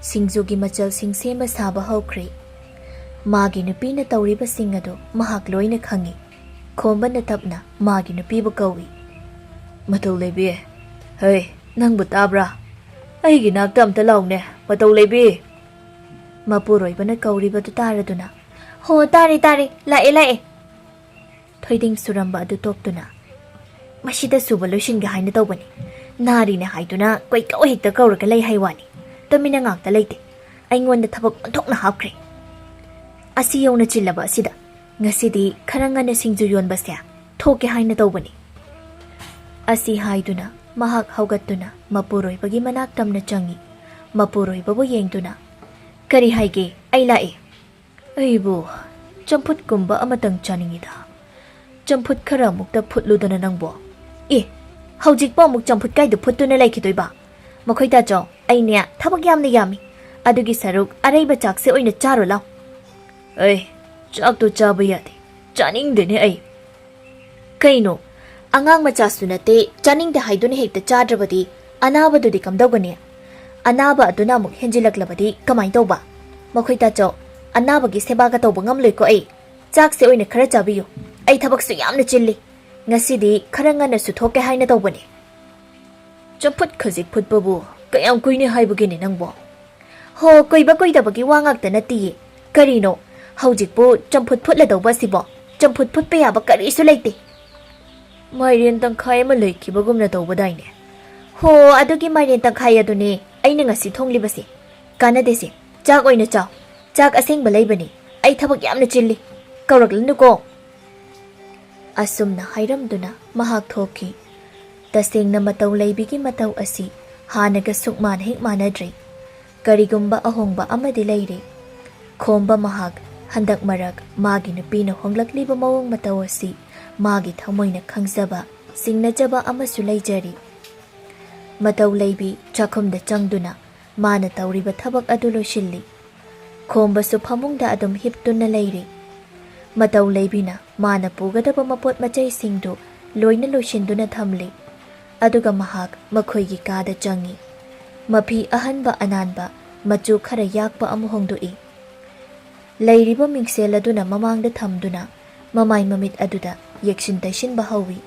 ꯁꯤꯡꯖꯨꯒꯤ ꯃꯆꯜꯁꯤꯡ ꯁꯦꯝꯕ ꯁꯥꯕ ꯍꯧꯈ꯭ꯔꯦ꯫ ꯃꯥꯒꯤ ꯅꯨꯄꯤꯅ ꯇꯧꯔꯤꯕꯁꯤꯡ ꯑꯗꯨ ꯃꯍꯥꯛ ꯂꯣꯏꯅ ꯈꯪꯏ꯫ ꯈꯣꯝꯕꯅ ꯇꯞꯅ ꯃꯥꯒꯤ ꯅꯨꯄꯤꯕꯨ ꯀꯧꯏ꯫ "ꯃꯇꯧ ꯂꯩꯕꯤ, ꯍꯩ, ꯅꯪꯕꯨ ꯇꯥꯕ꯭ꯔꯥ? ꯑꯩꯒꯤ ꯅꯥꯛꯇ ꯑꯝꯇ ꯂꯥꯎꯅꯦ, ꯃꯇꯧ ꯂꯩꯕꯤ!" ꯃꯄꯨꯔꯣꯏꯕꯅ ꯀꯧꯔꯤꯕꯗꯨ ꯇꯥꯔꯗꯨꯅ, "ꯍꯣ, ꯇꯥꯔꯦ, ꯇꯥꯔꯦ, ꯂꯥꯛꯑꯦ, ꯂꯥꯛꯑꯦ꯫" ꯊꯣꯏꯗꯤꯡ ꯁꯨꯔꯝꯕ ꯑꯗꯨ ꯇꯣꯛꯇꯨꯅ, "ꯃꯁꯤꯗ ꯁꯨꯕ ꯂꯣꯏꯁꯤꯟꯒꯦ ꯍꯥꯏꯅ ꯇꯧꯕꯅꯤ꯫ ꯅꯥꯔꯤꯅꯦ ꯍꯥꯏꯗꯨꯅ ꯀꯣꯏꯀꯧ ꯍꯦꯛꯇ ꯀꯧꯔꯒ ꯂꯩ ꯍꯥꯏ ꯋꯥꯅꯤ꯫ ꯇꯨꯃꯤꯟꯅ ꯉꯥꯛꯇ ꯂꯩꯇꯦ꯫ ꯑꯩꯉꯣꯟꯗ ꯊꯕꯛ ꯑꯣꯟꯊꯣꯛꯅ ꯍꯥꯞꯈ꯭ꯔꯦ꯫ ꯑꯁꯤ ꯌꯧꯅ ꯆꯤꯜꯂꯕ ꯑꯁꯤꯗ ꯉꯁꯤꯗꯤ ꯈꯔ ꯉꯟꯅ ꯁꯤꯡꯖꯨ ꯌꯣꯟꯕꯁꯦ ꯊꯣꯛꯀꯦ ꯍꯥꯏꯅ ꯇꯧꯕꯅꯤ꯫" ꯑꯁꯤ ꯍꯥꯏꯗꯨꯅ ꯃꯍꯥꯛ ꯍꯧꯒꯠꯇꯨꯅ ꯃꯄꯨꯔꯣꯏꯕꯒꯤ ꯃꯅꯥꯛ ꯇꯝꯅ ꯆꯪꯏ꯫ ꯃꯄꯨꯔꯣꯏꯕꯕꯨ ꯌꯦꯡꯗꯨꯅ, "ꯀꯔꯤ ꯍꯥꯏꯒꯦ? ꯑꯩ ꯂꯥꯛꯏ꯫" "ꯑꯩꯕꯨ ꯆꯝꯐꯨꯠꯀꯨꯝꯕ ꯑꯃꯇꯪ ꯆꯥꯅꯤꯡꯉꯤꯗ꯫ ꯆꯝꯐꯨꯠ ꯈꯔ ꯑꯃꯨꯛꯇ ꯐꯨꯠꯂꯨꯗꯅ ꯅꯪꯕꯣ꯫" "ꯑꯦ, ꯍꯧꯖꯤꯛꯄꯨ ꯑꯃꯨꯛ ꯆꯝꯐꯨꯠ ꯀꯥꯏꯗ ꯐꯨꯠꯇꯨꯅ ꯂꯩꯈꯤꯗꯣꯏꯕ? ꯃꯈꯣꯏ ꯇꯥꯆꯧ, ꯑꯩꯅꯦ ꯊꯕꯛ ꯌꯥꯝꯅ ꯌꯥꯝꯃꯤ꯫ ꯑꯗꯨꯒꯤ ꯁꯔꯨꯛ ꯑꯔꯩꯕ ꯆꯥꯛꯁꯦ ꯑꯣꯏꯅ ꯆꯥꯔꯣ ꯂꯥꯎ꯫" "ꯑꯩ ꯆꯥꯛꯇꯣ ꯆꯥꯕ ꯌꯥꯗꯦ, ꯆꯥꯅꯤꯡꯗꯦꯅꯦ ꯑꯩ꯫" "ꯀꯩꯅꯣ, ꯑꯉꯥꯡ ꯃꯆꯥꯁꯨ ꯅꯠꯇꯦ, ꯆꯥꯅꯤꯡꯗꯦ ꯍꯥꯏꯗꯨꯅ ꯍꯦꯛꯇ ꯆꯥꯗ꯭ꯔꯕꯗꯤ ꯑꯅꯥꯕꯗꯨꯗꯤ ꯀꯝꯗꯧꯒꯅꯤ? ꯑꯅꯥꯕ ꯑꯗꯨꯅ ꯑꯃꯨꯛ ꯍꯦꯟꯖꯤꯜꯂꯛꯂꯕꯗꯤ ꯀꯃꯥꯏ ꯇꯧꯕ? ꯃꯈꯣꯏ ꯇꯥꯆꯧ, ꯑꯅꯥꯕꯒꯤ ꯁꯦꯕꯥꯒ ꯇꯧꯕ ꯉꯝꯂꯣꯏꯀꯣ ꯑꯩ꯫ ꯆꯥꯛꯁꯦ ꯑꯣꯏꯅ ꯈꯔ ꯆꯥꯕꯤꯌꯨ꯫ ꯑꯩ ꯊꯕꯛꯁꯨ ꯌꯥꯝꯅ ꯆꯤꯜꯂꯤ꯫ ꯉꯁꯤꯗꯤ ꯈꯔ ꯉꯟꯅꯁꯨ ꯊꯣꯛꯀꯦ ꯍꯥꯏꯅ ꯇꯧꯕꯅꯤ꯫ ꯆꯝꯐꯨꯠ ꯈꯖꯤꯛ ꯐꯨꯠꯄꯕꯨ ꯀꯌꯥꯝ ꯀꯨꯏꯅꯤ ꯍꯥꯏꯕꯒꯤꯅꯦ ꯅꯪꯕꯣ? ꯍꯣ, ꯀꯨꯏꯕ ꯀꯨꯏꯗꯕꯒꯤ ꯋꯥ ꯉꯥꯛꯇ ꯅꯠꯇꯤꯌꯦ꯫ ꯀꯔꯤꯅꯣ? ꯍꯧꯖꯤꯛꯄꯨ ꯆꯝꯐꯨꯠ ꯐꯨꯠꯂꯗꯧꯕ ꯑꯁꯤꯕꯣ? ꯆꯝꯐꯨꯠ ꯐꯨꯠꯄ ꯌꯥꯕ ꯀꯔꯤꯁꯨ ꯂꯩꯇꯦ꯫ ꯃꯥꯏꯔꯦꯟ ꯇꯪꯈꯥꯏ ꯑꯃ ꯂꯩꯈꯤꯕꯒꯨꯝꯅ ꯇꯧꯕꯗꯥꯏꯅꯦ? ꯍꯣ, ꯑꯗꯨꯒꯤ ꯃꯥꯏꯔꯦꯟ ꯇꯪꯈꯥꯏ ꯑꯗꯨꯅꯦ ꯑꯩꯅ ꯉꯁꯤ ꯊꯣꯡꯂꯤꯕꯁꯦ꯫ ꯀꯥꯟꯅꯗꯦꯁꯦ, ꯆꯥꯛ ꯑꯣꯏꯅ ꯆꯥꯎ꯫ ꯆꯥꯛ ꯑꯁꯦꯡꯕ ꯂꯩꯕꯅꯤ꯫ ꯑꯩ ꯊꯕꯛ ꯌꯥꯝꯅ ꯆꯤꯜꯂꯤ꯫ ꯀꯧꯔꯛꯂꯅꯨꯀꯣ꯫ ꯑꯁꯨꯝꯅ ꯍꯥꯏꯔꯝꯗꯨꯅ ꯃꯍꯥꯛ ꯊꯣꯛꯈꯤ꯫ ꯇꯁꯦꯡꯅ ꯃꯇꯧ ꯂꯩꯕꯤꯒꯤ ꯃꯇꯧ ꯑꯁꯤ ꯍꯥꯟꯅꯒ ꯁꯨꯛꯃꯥꯟ ꯍꯦꯛ ꯃꯥꯟꯅꯗ꯭ꯔꯦ꯫ ꯀꯔꯤꯒꯨꯝꯕ ꯑꯍꯣꯡꯕ ꯑꯃꯗꯤ ꯂꯩꯔꯦ꯫ ꯈꯣꯝꯕ ꯃꯍꯥꯛ ꯍꯟꯗꯛ ꯃꯔꯛ ꯃꯥꯒꯤ ꯅꯨꯄꯤꯅ ꯍꯣꯡꯂꯛꯂꯤꯕ ꯃꯑꯣꯡ ꯃꯇꯧ ꯑꯁꯤ ꯃꯥꯒꯤ ꯊꯃꯣꯏꯅ ꯈꯪꯖꯕ, ꯆꯤꯡꯅꯖꯕ ꯑꯃꯁꯨ ꯂꯩꯖꯔꯤ꯫ ꯃꯇꯧ ꯂꯩꯕꯤ ꯆꯥꯛꯈꯨꯝꯗ ꯆꯪꯗꯨꯅ ꯃꯥꯅ ꯇꯧꯔꯤꯕ ꯊꯕꯛ ꯑꯗꯨ ꯂꯣꯏꯁꯤꯜꯂꯤ꯫ ꯈꯣꯝꯕꯁꯨ ꯐꯃꯨꯡꯗ ꯑꯗꯨꯝ ꯍꯤꯞꯇꯨꯅ ꯂꯩꯔꯤ꯫ ꯃꯇꯧ ꯂꯩꯕꯤꯅ ꯃꯥꯅ ꯄꯨꯒꯗꯕ ꯃꯄꯣꯠ ꯃꯆꯩꯁꯤꯡꯗꯨ ꯂꯣꯏꯅ ꯂꯣꯏꯁꯤꯟꯗꯨꯅ ꯊꯝꯂꯤ꯫ ꯑꯗꯨꯒ ꯃꯍꯥꯛ ꯃꯈꯣꯏꯒꯤ ꯀꯥꯗ ꯆꯪꯏ꯫ ꯃꯐꯤ ꯑꯍꯟꯕ ꯑꯅꯥꯟꯕ ꯃꯆꯨ ꯈꯔ ꯌꯥꯛꯄ ꯑꯃ ꯍꯣꯡꯗꯣꯛꯏ꯫ ꯂꯩꯔꯤꯕ ꯃꯤꯡꯁꯦꯜ ꯑꯗꯨꯅ ꯃꯃꯥꯡꯗ ꯊꯝꯗꯨꯅ ꯃꯃꯥꯏ ꯃꯃꯤꯠ ꯑꯗꯨꯗ ꯌꯦꯛꯁꯤꯟ ꯇꯩꯁꯤꯟꯕ ꯍꯧꯏ꯫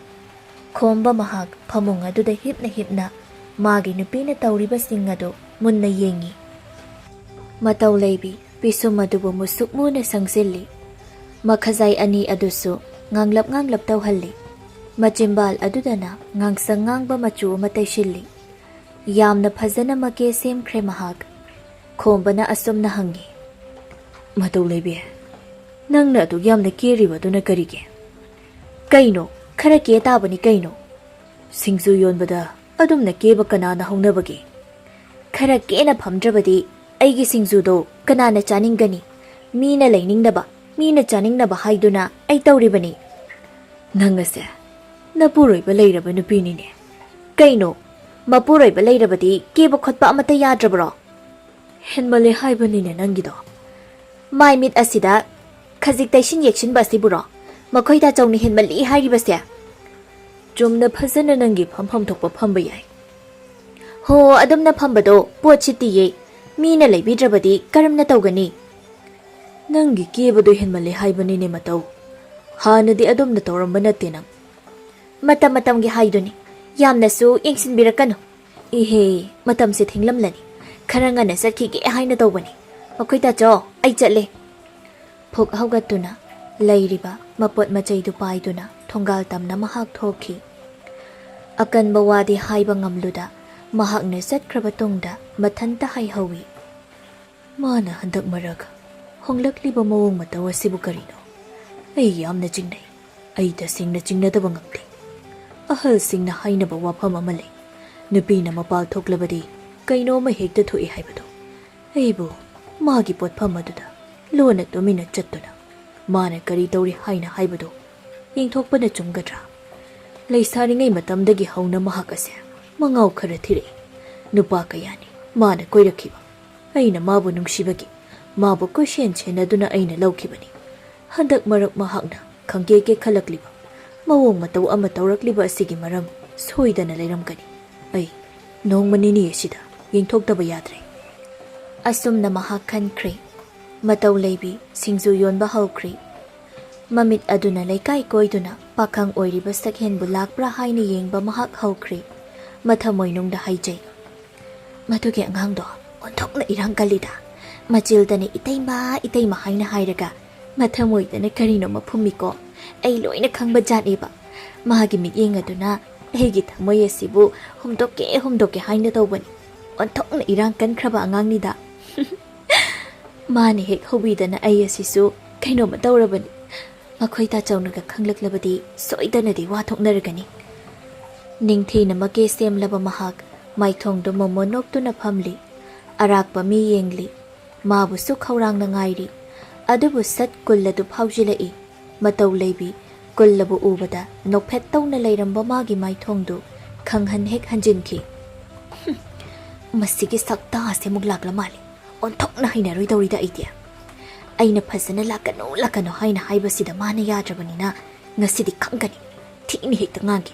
ꯈꯣꯝꯕ ꯃꯍꯥꯛ ꯐꯃꯨꯡ ꯑꯗꯨꯗ ꯍꯤꯞꯅ ꯍꯤꯞꯅ ꯃꯥꯒꯤ ꯅꯨꯄꯤꯅ ꯇꯧꯔꯤꯕꯁꯤꯡ ꯑꯗꯨ ꯃꯨꯟꯅ ꯌꯦꯡꯏ꯫ ꯃꯇꯧ ꯂꯩꯕꯤ ꯄꯤꯁꯨꯝ ꯑꯗꯨꯕꯨ ꯃꯨꯁꯨꯛ ꯃꯨꯅ ꯁꯪꯖꯤꯜꯂꯤ꯫ ꯃꯈꯖꯥꯏ ꯑꯅꯤ ꯑꯗꯨꯁꯨ ꯉꯥꯡꯂꯞ ꯉꯥꯡꯂꯞ ꯇꯧꯍꯜꯂꯤ꯫ ꯃꯆꯤꯝꯕꯥꯜ ꯑꯗꯨꯗꯅ ꯉꯥꯡꯁꯪ ꯉꯥꯡꯕ ꯃꯆꯨ ꯑꯃ ꯇꯩꯁꯤꯜꯂꯤ꯫ ꯌꯥꯝꯅ ꯐꯖꯅ ꯃꯀꯦ ꯁꯦꯝꯈ꯭ꯔꯦ ꯃꯍꯥꯛ꯫ ꯈꯣꯝꯕꯅ ꯑꯁꯨꯝꯅ ꯍꯪꯉꯤ, "ꯃꯇꯧ ꯂꯩꯕꯤ, ꯅꯪꯅ ꯑꯗꯨꯛ ꯌꯥꯝꯅ ꯀꯦꯔꯤꯕꯗꯨꯅ ꯀꯔꯤꯒꯤ?" "ꯀꯩꯅꯣ, ꯈꯔ ꯀꯦ ꯇꯥꯕꯅꯤ ꯀꯩꯅꯣ꯫ ꯁꯤꯡꯖꯨ ꯌꯣꯟꯕꯗ ꯑꯗꯨꯝꯅ ꯀꯦꯕ ꯀꯅꯥꯅ ꯍꯧꯅꯕꯒꯦ? ꯈꯔ ꯀꯦꯅ ꯐꯝꯗ꯭ꯔꯕꯗꯤ ꯑꯩꯒꯤ ꯁꯤꯡꯖꯨꯗꯣ ꯀꯅꯥꯅ ꯆꯥꯅꯤꯡꯒꯅꯤ? ꯃꯤꯅ ꯂꯩꯅꯤꯡꯅꯕ, ꯃꯤꯅ ꯆꯥꯅꯤꯡꯅꯕ ꯍꯥꯏꯗꯨꯅ ꯑꯩ ꯇꯧꯔꯤꯕꯅꯤ꯫" "ꯅꯪ ꯑꯁꯦ ꯅꯄꯨꯔꯣꯏꯕ ꯂꯩꯔꯕ ꯅꯨꯄꯤꯅꯤꯅꯦ꯫ ꯀꯩꯅꯣ, ꯃꯄꯨꯔꯣꯏꯕ ꯂꯩꯔꯕꯗꯤ ꯀꯦꯕ ꯈꯣꯠꯄ ꯑꯃꯠꯇ ꯌꯥꯗ꯭ꯔꯕ꯭ꯔꯣ?" "ꯍꯦꯟꯃꯜꯂꯦ ꯍꯥꯏꯕꯅꯤꯅꯦ ꯅꯪꯒꯤꯗꯣ꯫" "ꯃꯥꯏ ꯃꯤꯠ ꯑꯁꯤꯗ ꯈꯖꯤꯛ ꯇꯩꯁꯤꯟ ꯌꯦꯛꯁꯤꯟꯕ ꯑꯁꯤꯕꯨꯔꯣ ꯃꯈꯣꯏ ꯇꯥꯆꯧꯅ ꯍꯦꯟꯃꯜꯂꯤ ꯍꯥꯏꯔꯤꯕꯁꯦ?" ꯆꯨꯝꯅ ꯐꯖꯅ ꯅꯪꯒꯤ ꯐꯝꯐꯝ ꯊꯣꯛꯄ ꯐꯝꯕ ꯌꯥꯏ꯫ ꯍꯣ, ꯑꯗꯨꯝꯅ ꯐꯝꯕꯗꯣ ꯄꯣꯠ ꯁꯤꯠꯇꯤꯌꯦ꯫ ꯃꯤꯅ ꯂꯩꯕꯤꯗ꯭ꯔꯕꯗꯤ ꯀꯔꯝꯅ ꯇꯧꯒꯅꯤ? ꯅꯪꯒꯤ ꯀꯦꯕꯗꯣ ꯍꯦꯟꯃꯜꯂꯦ ꯍꯥꯏꯕꯅꯤꯅꯦ ꯃꯇꯧ꯫ ꯍꯥꯟꯅꯗꯤ ꯑꯗꯨꯝꯅ ꯇꯧꯔꯝꯕ ꯅꯠꯇꯦ ꯅꯪ꯫ ꯃꯇꯝ ꯃꯇꯝꯒꯤ ꯍꯥꯏꯗꯨꯅꯤ꯫ ꯌꯥꯝꯅꯁꯨ ꯌꯦꯡꯁꯤꯟꯕꯤꯔꯛꯀꯅꯨ꯫ ꯏꯍꯦ, ꯃꯇꯝꯁꯦ ꯊꯦꯡꯂꯝꯂꯅꯤ꯫ ꯈꯔ ꯉꯟꯅ ꯆꯠꯈꯤꯒꯦ ꯍꯥꯏꯅ ꯇꯧꯕꯅꯤ꯫ ꯃꯈꯣꯏ ꯇꯥꯆꯧ, ꯑꯩ ꯆꯠꯂꯦ꯫ ꯐꯨꯛ ꯍꯧꯒꯠꯇꯨꯅ ꯂꯩꯔꯤꯕ ꯃꯄꯣꯠ ꯃꯆꯩꯗꯨ ꯄꯥꯏꯗꯨꯅ ꯊꯣꯡꯒꯥꯜ ꯇꯝꯅ ꯃꯍꯥꯛ ꯊꯣꯛꯈꯤ꯫ ꯑꯀꯟꯕ ꯋꯥꯗꯤ ꯍꯥꯏꯕ ꯉꯝꯂꯨꯗ ꯃꯍꯥꯛꯅ ꯆꯠꯈ꯭ꯔꯕ ꯇꯨꯡꯗ ꯃꯊꯟꯇ ꯍꯥꯏꯍꯧꯏ, "ꯃꯥꯅ ꯍꯟꯗꯛ ꯃꯔꯛ ꯍꯣꯡꯂꯛꯂꯤꯕ ꯃꯑꯣꯡ ꯃꯇꯧ ꯑꯁꯤꯕꯨ ꯀꯔꯤꯅꯣ? ꯑꯩ ꯌꯥꯝꯅ ꯆꯤꯡꯅꯩ꯫ ꯑꯩ ꯇꯁꯦꯡꯅ ꯆꯤꯡꯅꯗꯕ ꯉꯝꯗꯦ꯫ ꯑꯍꯜꯁꯤꯡꯅ ꯍꯥꯏꯅꯕ ꯋꯥꯐꯝ ꯑꯃ ꯂꯩ, ꯅꯨꯄꯤꯅ ꯃꯄꯥꯜ ꯊꯣꯛꯂꯕꯗꯤ ꯀꯩꯅꯣꯝꯃ ꯍꯦꯛꯇ ꯊꯣꯛꯏ ꯍꯥꯏꯕꯗꯣ꯫ ꯑꯩꯕꯨ ꯃꯥꯒꯤ ꯄꯣꯠꯐꯝ ꯑꯗꯨꯗ ꯂꯣꯟꯅ ꯇꯨꯃꯤꯟꯅ ꯆꯠꯇꯨꯅ ꯃꯥꯅ ꯀꯔꯤ ꯇꯧꯔꯤ ꯍꯥꯏꯅ ꯍꯥꯏꯕꯗꯨ ꯌꯦꯡꯊꯣꯛꯄꯅ ꯆꯨꯝꯒꯗ꯭ꯔꯥ? ꯂꯩꯁꯥꯔꯤꯉꯩ ꯃꯇꯝꯗꯒꯤ ꯍꯧꯅ ꯃꯍꯥꯛ ꯑꯁꯦ ꯃꯉꯥꯎ ꯈꯔ ꯊꯤꯔꯛꯏ꯫ ꯅꯨꯄꯥ ꯀꯌꯥꯅꯤ ꯃꯥꯅ ꯀꯣꯏꯔꯛꯈꯤꯕ꯫ ꯑꯩꯅ ꯃꯥꯕꯨ ꯅꯨꯡꯁꯤꯕꯒꯤ ꯃꯥꯕꯨ ꯀꯣꯏꯁꯦꯟ ꯁꯦꯟꯅꯗꯨꯅ ꯑꯩꯅ ꯂꯧꯈꯤꯕꯅꯤ꯫ ꯍꯟꯗꯛ ꯃꯔꯛ ꯃꯍꯥꯛꯅ ꯈꯪꯀꯦ ꯀꯦꯈꯠꯂꯛꯂꯤꯕ, ꯃꯑꯣꯡ ꯃꯇꯧ ꯑꯃ ꯇꯧꯔꯛꯂꯤꯕ ꯑꯁꯤꯒꯤ ꯃꯔꯝ ꯁꯣꯏꯗꯅ ꯂꯩꯔꯝꯒꯅꯤ꯫ ꯑꯩ ꯅꯣꯡꯃ ꯅꯤꯅꯤ ꯑꯁꯤꯗ ꯌꯦꯡꯊꯣꯛꯇꯕ ꯌꯥꯗ꯭ꯔꯦ꯫" ꯑꯁꯨꯝꯅ ꯃꯍꯥꯛ ꯈꯟꯈ꯭ꯔꯦ꯫ ꯃꯇꯧ ꯂꯩꯕꯤ ꯁꯤꯡꯖꯨ ꯌꯣꯟꯕ ꯍꯧꯈ꯭ꯔꯦ꯫ ꯃꯃꯤꯠ ꯑꯗꯨꯅ ꯂꯩꯀꯥꯏ ꯀꯣꯏꯗꯨꯅ ꯄꯥꯈꯪ ꯑꯣꯏꯔꯤꯕ ꯁꯛꯍꯦꯟꯕꯨ ꯂꯥꯛꯄ꯭ꯔꯥ ꯍꯥꯏꯅ ꯌꯦꯡꯕ ꯃꯍꯥꯛ ꯍꯧꯈ꯭ꯔꯦ꯫ ꯃꯊꯃꯣꯏꯅꯨꯡꯗ ꯍꯥꯏꯖꯩ, "ꯃꯗꯨꯒꯤ ꯑꯉꯥꯡꯗꯣ ꯑꯣꯟꯊꯣꯛꯅ ꯏꯔꯥꯡ ꯀꯜꯂꯤꯗ꯫ ꯃꯆꯤꯜꯗꯅ 'ꯏꯇꯩꯃ, ꯏꯇꯩꯃ' ꯍꯥꯏꯅ ꯍꯥꯏꯔꯒ ꯃꯊꯃꯣꯏꯗꯅ ꯀꯔꯤꯅꯣꯃ ꯐꯨꯝꯃꯤꯀꯣ꯫ ꯑꯩ ꯂꯣꯏꯅ ꯈꯪꯕ ꯖꯥꯠꯅꯦꯕ꯫ ꯃꯥꯒꯤ ꯃꯤꯠꯌꯦꯡ ꯑꯗꯨꯅ ꯑꯩꯒꯤ ꯊꯃꯣꯏ ꯑꯁꯤꯕꯨ ꯍꯨꯝꯗꯣꯛꯀꯦ, ꯍꯨꯝꯗꯣꯛꯀꯦ ꯍꯥꯏꯅ ꯇꯧꯕꯅꯤ꯫ ꯑꯣꯟꯊꯣꯛꯅ ꯏꯔꯥꯡ ꯀꯟꯈ꯭ꯔꯕ ꯑꯉꯥꯡꯅꯤꯗ꯫" ꯃꯥꯅ ꯍꯦꯛ ꯍꯧꯕꯤꯗꯅ ꯑꯩ ꯑꯁꯤꯁꯨ ꯀꯩꯅꯣꯝꯃ ꯇꯧꯔꯕꯅꯤ꯫ ꯃꯈꯣꯏ ꯇꯥꯆꯧꯅꯒ ꯈꯪꯂꯛꯂꯕꯗꯤ ꯁꯣꯏꯗꯅꯗꯤ ꯋꯥ ꯊꯣꯛꯅꯔꯒꯅꯤ꯫ ꯅꯤꯡꯊꯤꯅ ꯃꯀꯦ ꯁꯦꯝꯂꯕ ꯃꯍꯥꯛ ꯃꯥꯏꯊꯣꯡꯗꯨ ꯃꯣꯃꯣꯟ ꯅꯣꯛꯇꯨꯅ ꯐꯝꯂꯤ꯫ ꯑꯔꯥꯛꯄ ꯃꯤ ꯌꯦꯡꯂꯤ꯫ ꯃꯥꯕꯨꯁꯨ ꯈꯧꯔꯥꯡꯅ ꯉꯥꯏꯔꯤ꯫ ꯑꯗꯨꯕꯨ ꯁꯠ ꯀꯨꯜ ꯑꯗꯨ ꯐꯥꯎꯖꯤꯜꯂꯛꯏ꯫ ꯃꯇꯧ ꯂꯩꯕꯤ ꯀꯨꯜꯂꯕꯨ ꯎꯕꯗ ꯅꯣꯛꯐꯦꯠ ꯇꯧꯅ ꯂꯩꯔꯝꯕ ꯃꯥꯒꯤ ꯃꯥꯏꯊꯣꯡꯗꯨ ꯈꯪꯍꯟ ꯍꯦꯛ ꯍꯟꯖꯤꯟꯈꯤ꯫ "ꯍꯨꯝ, ꯃꯁꯤꯒꯤ ꯁꯛꯇꯥ ꯑꯁꯤ ꯑꯃꯨꯛ ꯂꯥꯛꯂ ꯃꯥꯜꯂꯦ꯫ ꯑꯣꯟꯊꯣꯛꯅ ꯍꯩꯅꯔꯣꯏꯗꯧꯔꯤꯗ ꯑꯩꯗꯤ꯫ ꯑꯩꯅ ꯐꯖꯅ ꯂꯥꯛꯀꯅꯨ, ꯂꯥꯛꯀꯅꯨ ꯍꯥꯏꯅ ꯍꯥꯏꯕꯁꯤꯗ ꯃꯥꯅ ꯌꯥꯗ꯭ꯔꯕꯅꯤꯅ ꯉꯁꯤꯗꯤ ꯈꯪꯒꯅꯤ꯫ ꯊꯤꯅ ꯍꯦꯛꯇ ꯉꯥꯡꯒꯦ꯫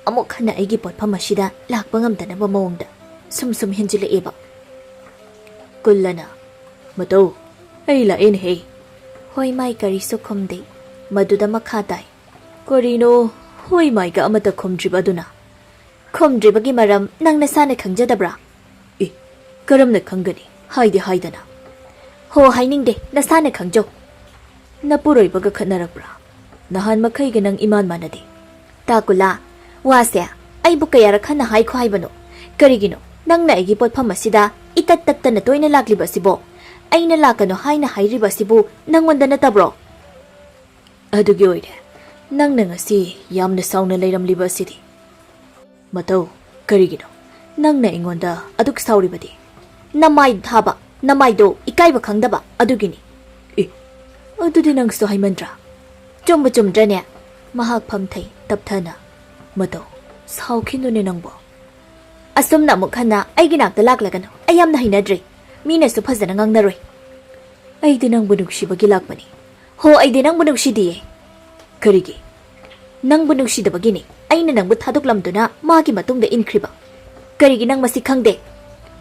ꯑꯃꯨꯛ ꯍꯟꯅ ꯑꯩꯒꯤ ꯄꯣꯠꯐꯝ ꯑꯁꯤꯗ ꯂꯥꯛꯄ ꯉꯝꯗꯅꯕ ꯃꯑꯣꯡꯗ ꯁꯨꯝ ꯁꯨꯝ ꯍꯦꯟꯖꯤꯜꯂꯛꯑꯦꯕ꯫ ꯀꯨꯜꯂꯅ, "ꯃꯇꯧ, ꯑꯩ ꯂꯥꯛꯑꯦꯅꯦꯍꯦ"꯫ ꯍꯣꯏ ꯃꯥꯏ ꯀꯔꯤꯁꯨ ꯈꯨꯝꯗꯦ꯫ ꯃꯗꯨꯗ ꯃꯈꯥ ꯇꯥꯏ꯫ "ꯀꯔꯤꯅꯣ ꯍꯣꯏ ꯃꯥꯏꯒ ꯑꯃꯠꯇ ꯈꯨꯝꯗ꯭ꯔꯤꯕ ꯑꯗꯨꯅ? ꯈꯨꯝꯗ꯭ꯔꯤꯕꯒꯤ ꯃꯔꯝ ꯅꯪ ꯅꯁꯥꯅ ꯈꯪꯖꯗꯕ꯭ꯔꯥ?" "ꯑꯦ, ꯀꯔꯝꯅ ꯈꯪꯒꯅꯤ? ꯍꯥꯏꯗꯤ ꯍꯥꯏꯗꯅ"꯫ "ꯍꯣ, ꯍꯥꯏꯅꯤꯡꯗꯦ, ꯅꯁꯥꯅ ꯈꯪꯖꯧ"꯫ "ꯅꯄꯨꯔꯣꯏꯕꯒ ꯈꯠꯅꯔꯛꯄ꯭ꯔꯥ? ꯅꯍꯥꯟ ꯃꯈꯩꯒ ꯅꯪ ꯏꯃꯥꯟ ꯃꯥꯟꯅꯗꯦ"꯫ "ꯇꯥ ꯀꯨꯜꯂꯥ, ꯋꯥꯁꯦ ꯑꯩꯕꯨ ꯀꯌꯥꯔꯛ ꯍꯟꯅ ꯍꯥꯏꯈꯣ ꯍꯥꯏꯕꯅꯣ? ꯀꯔꯤꯒꯤꯅꯣ ꯅꯪꯅ ꯑꯩꯒꯤ ꯄꯣꯠꯐꯝ ꯑꯁꯤꯗ ꯏꯇꯠ ꯇꯠꯇꯅ ꯇꯣꯏꯅ ꯂꯥꯛꯂꯤꯕ ꯑꯁꯤꯕꯣ? ꯑꯩꯅ ꯂꯥꯛꯀꯅꯨ ꯍꯥꯏꯅ ꯍꯥꯏꯔꯤꯕ ꯑꯁꯤꯕꯨ ꯅꯪꯉꯣꯟꯗ ꯅꯠꯇꯕ꯭ꯔꯣ?" "ꯑꯗꯨꯒꯤ ꯑꯣꯏꯔꯦ ꯅꯪꯅ ꯉꯁꯤ ꯌꯥꯝꯅ ꯁꯥꯎꯅ ꯂꯩꯔꯝꯂꯤꯕ ꯑꯁꯤꯗꯤ"꯫ "ꯃꯇꯧ, ꯀꯔꯤꯒꯤꯅꯣ ꯅꯪꯅ ꯑꯩꯉꯣꯟꯗ ꯑꯗꯨꯛ ꯁꯥꯎꯔꯤꯕꯗꯤ? ꯅꯃꯥꯏ ꯊꯥꯕ, ꯅꯃꯥꯏꯗꯣ ꯏꯀꯥꯏꯕ ꯈꯪꯗꯕ ꯑꯗꯨꯒꯤꯅꯤ"꯫ "ꯑꯦ, ꯑꯗꯨꯗꯤ ꯅꯪꯁꯨ ꯍꯥꯏꯃꯟꯗ꯭ꯔꯥ?" "ꯆꯨꯝꯕꯨ ꯆꯨꯝꯗ꯭ꯔꯅꯦ?" ꯃꯍꯥꯛ ꯐꯝꯊꯩ ꯇꯞꯊꯅ꯫ "ꯃꯇꯧ, ꯁꯥꯎꯈꯤꯅꯨꯅꯦ ꯅꯪꯕꯣ"꯫ "ꯑꯁꯨꯝꯅ ꯑꯃꯨꯛ ꯍꯟꯅ ꯑꯩꯒꯤ ꯅꯥꯛꯇ ꯂꯥꯛꯂꯒꯅꯨ, ꯑꯩ ꯌꯥꯝꯅ ꯍꯩꯅꯗ꯭ꯔꯦ꯫ ꯃꯤꯅꯁꯨ ꯐꯖꯅ ꯉꯥꯡꯅꯔꯣꯏ"꯫ "ꯑꯩꯗꯤ ꯅꯪꯕꯨ ꯅꯨꯡꯁꯤꯕꯒꯤ ꯂꯥꯛꯄꯅꯤ"꯫ "ꯍꯣ, ꯑꯩꯗꯤ ꯅꯪꯕꯨ ꯅꯨꯡꯁꯤꯗꯤꯌꯦ"꯫ "ꯀꯔꯤꯒꯤ? ꯅꯪꯕꯨ ꯅꯨꯡꯁꯤꯗꯕꯒꯤꯅꯤ ꯑꯩꯅ ꯅꯪꯕꯨ ꯊꯥꯗꯣꯛꯂꯝꯗꯨꯅ ꯃꯥꯒꯤ ꯃꯇꯨꯡꯗ ꯏꯟꯈ꯭ꯔꯤꯕ꯫ ꯀꯔꯤꯒꯤ ꯅꯪ ꯃꯁꯤ ꯈꯪꯗꯦ?"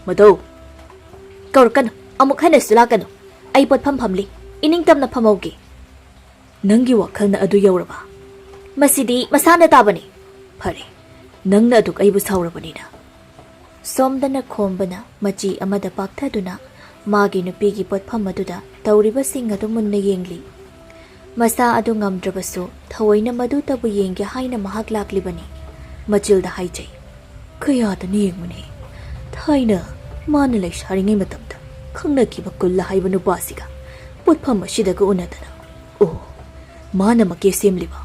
"ꯃꯇꯧ"꯫ "ꯀꯧꯔꯛꯀꯅꯨ, ꯑꯃꯨꯛ ꯍꯟꯅꯁꯨ ꯂꯥꯛꯀꯅꯨ꯫ ꯑꯩ ꯄꯣꯠꯐꯝ ꯐꯝꯂꯤ, ꯏꯅꯤꯡꯇꯝꯅ ꯐꯝꯍꯧꯒꯦ"꯫ "ꯅꯪꯒꯤ ꯋꯥꯈꯜꯅ ꯑꯗꯨ ꯌꯧꯔꯕ? ꯃꯁꯤꯗꯤ ꯃꯁꯥꯅ ꯇꯥꯕꯅꯤ"꯫ "ꯐꯔꯦ, ꯅꯪꯅ ꯑꯗꯨꯛ ꯑꯩꯕꯨ ꯁꯥꯎꯔꯕꯅꯤꯅ"꯫ ꯁꯣꯝꯗꯅ ꯈꯣꯝꯕꯅ ꯃꯆꯤ ꯑꯃꯗ ꯄꯥꯛꯊꯗꯨꯅ ꯃꯥꯒꯤ ꯅꯨꯄꯤꯒꯤ ꯄꯣꯠꯐꯝ ꯑꯗꯨꯗ ꯇꯧꯔꯤꯕꯁꯤꯡ ꯑꯗꯨ ꯃꯨꯟꯅ ꯌꯦꯡꯂꯤ꯫ ꯃꯁꯥ ꯑꯗꯨ ꯉꯝꯗ꯭ꯔꯕꯁꯨ ꯊꯑꯣꯏꯅ ꯃꯗꯨꯇꯕꯨ ꯌꯦꯡꯒꯦ ꯍꯥꯏꯅ ꯃꯍꯥꯛ ꯂꯥꯛꯂꯤꯕꯅꯤ꯫ ꯃꯆꯤꯜꯗ ꯍꯥꯏꯖꯩ, "ꯀꯌꯥꯗꯅ ꯌꯦꯡꯉꯨꯅꯦ, ꯊꯥꯏꯅ ꯃꯥꯅ ꯂꯩꯁꯥꯔꯤꯉꯩ ꯃꯇꯝꯗ ꯈꯪꯅꯈꯤꯕ ꯀꯨꯜꯂ ꯍꯥꯏꯕ ꯅꯨꯄꯥꯁꯤꯒ ꯄꯣꯠꯐꯝ ꯑꯁꯤꯗꯒ ꯎꯅꯗꯅ꯫ ꯑꯣ, ꯃꯥꯅ ꯃꯀꯦ ꯁꯦꯝꯂꯤꯕ,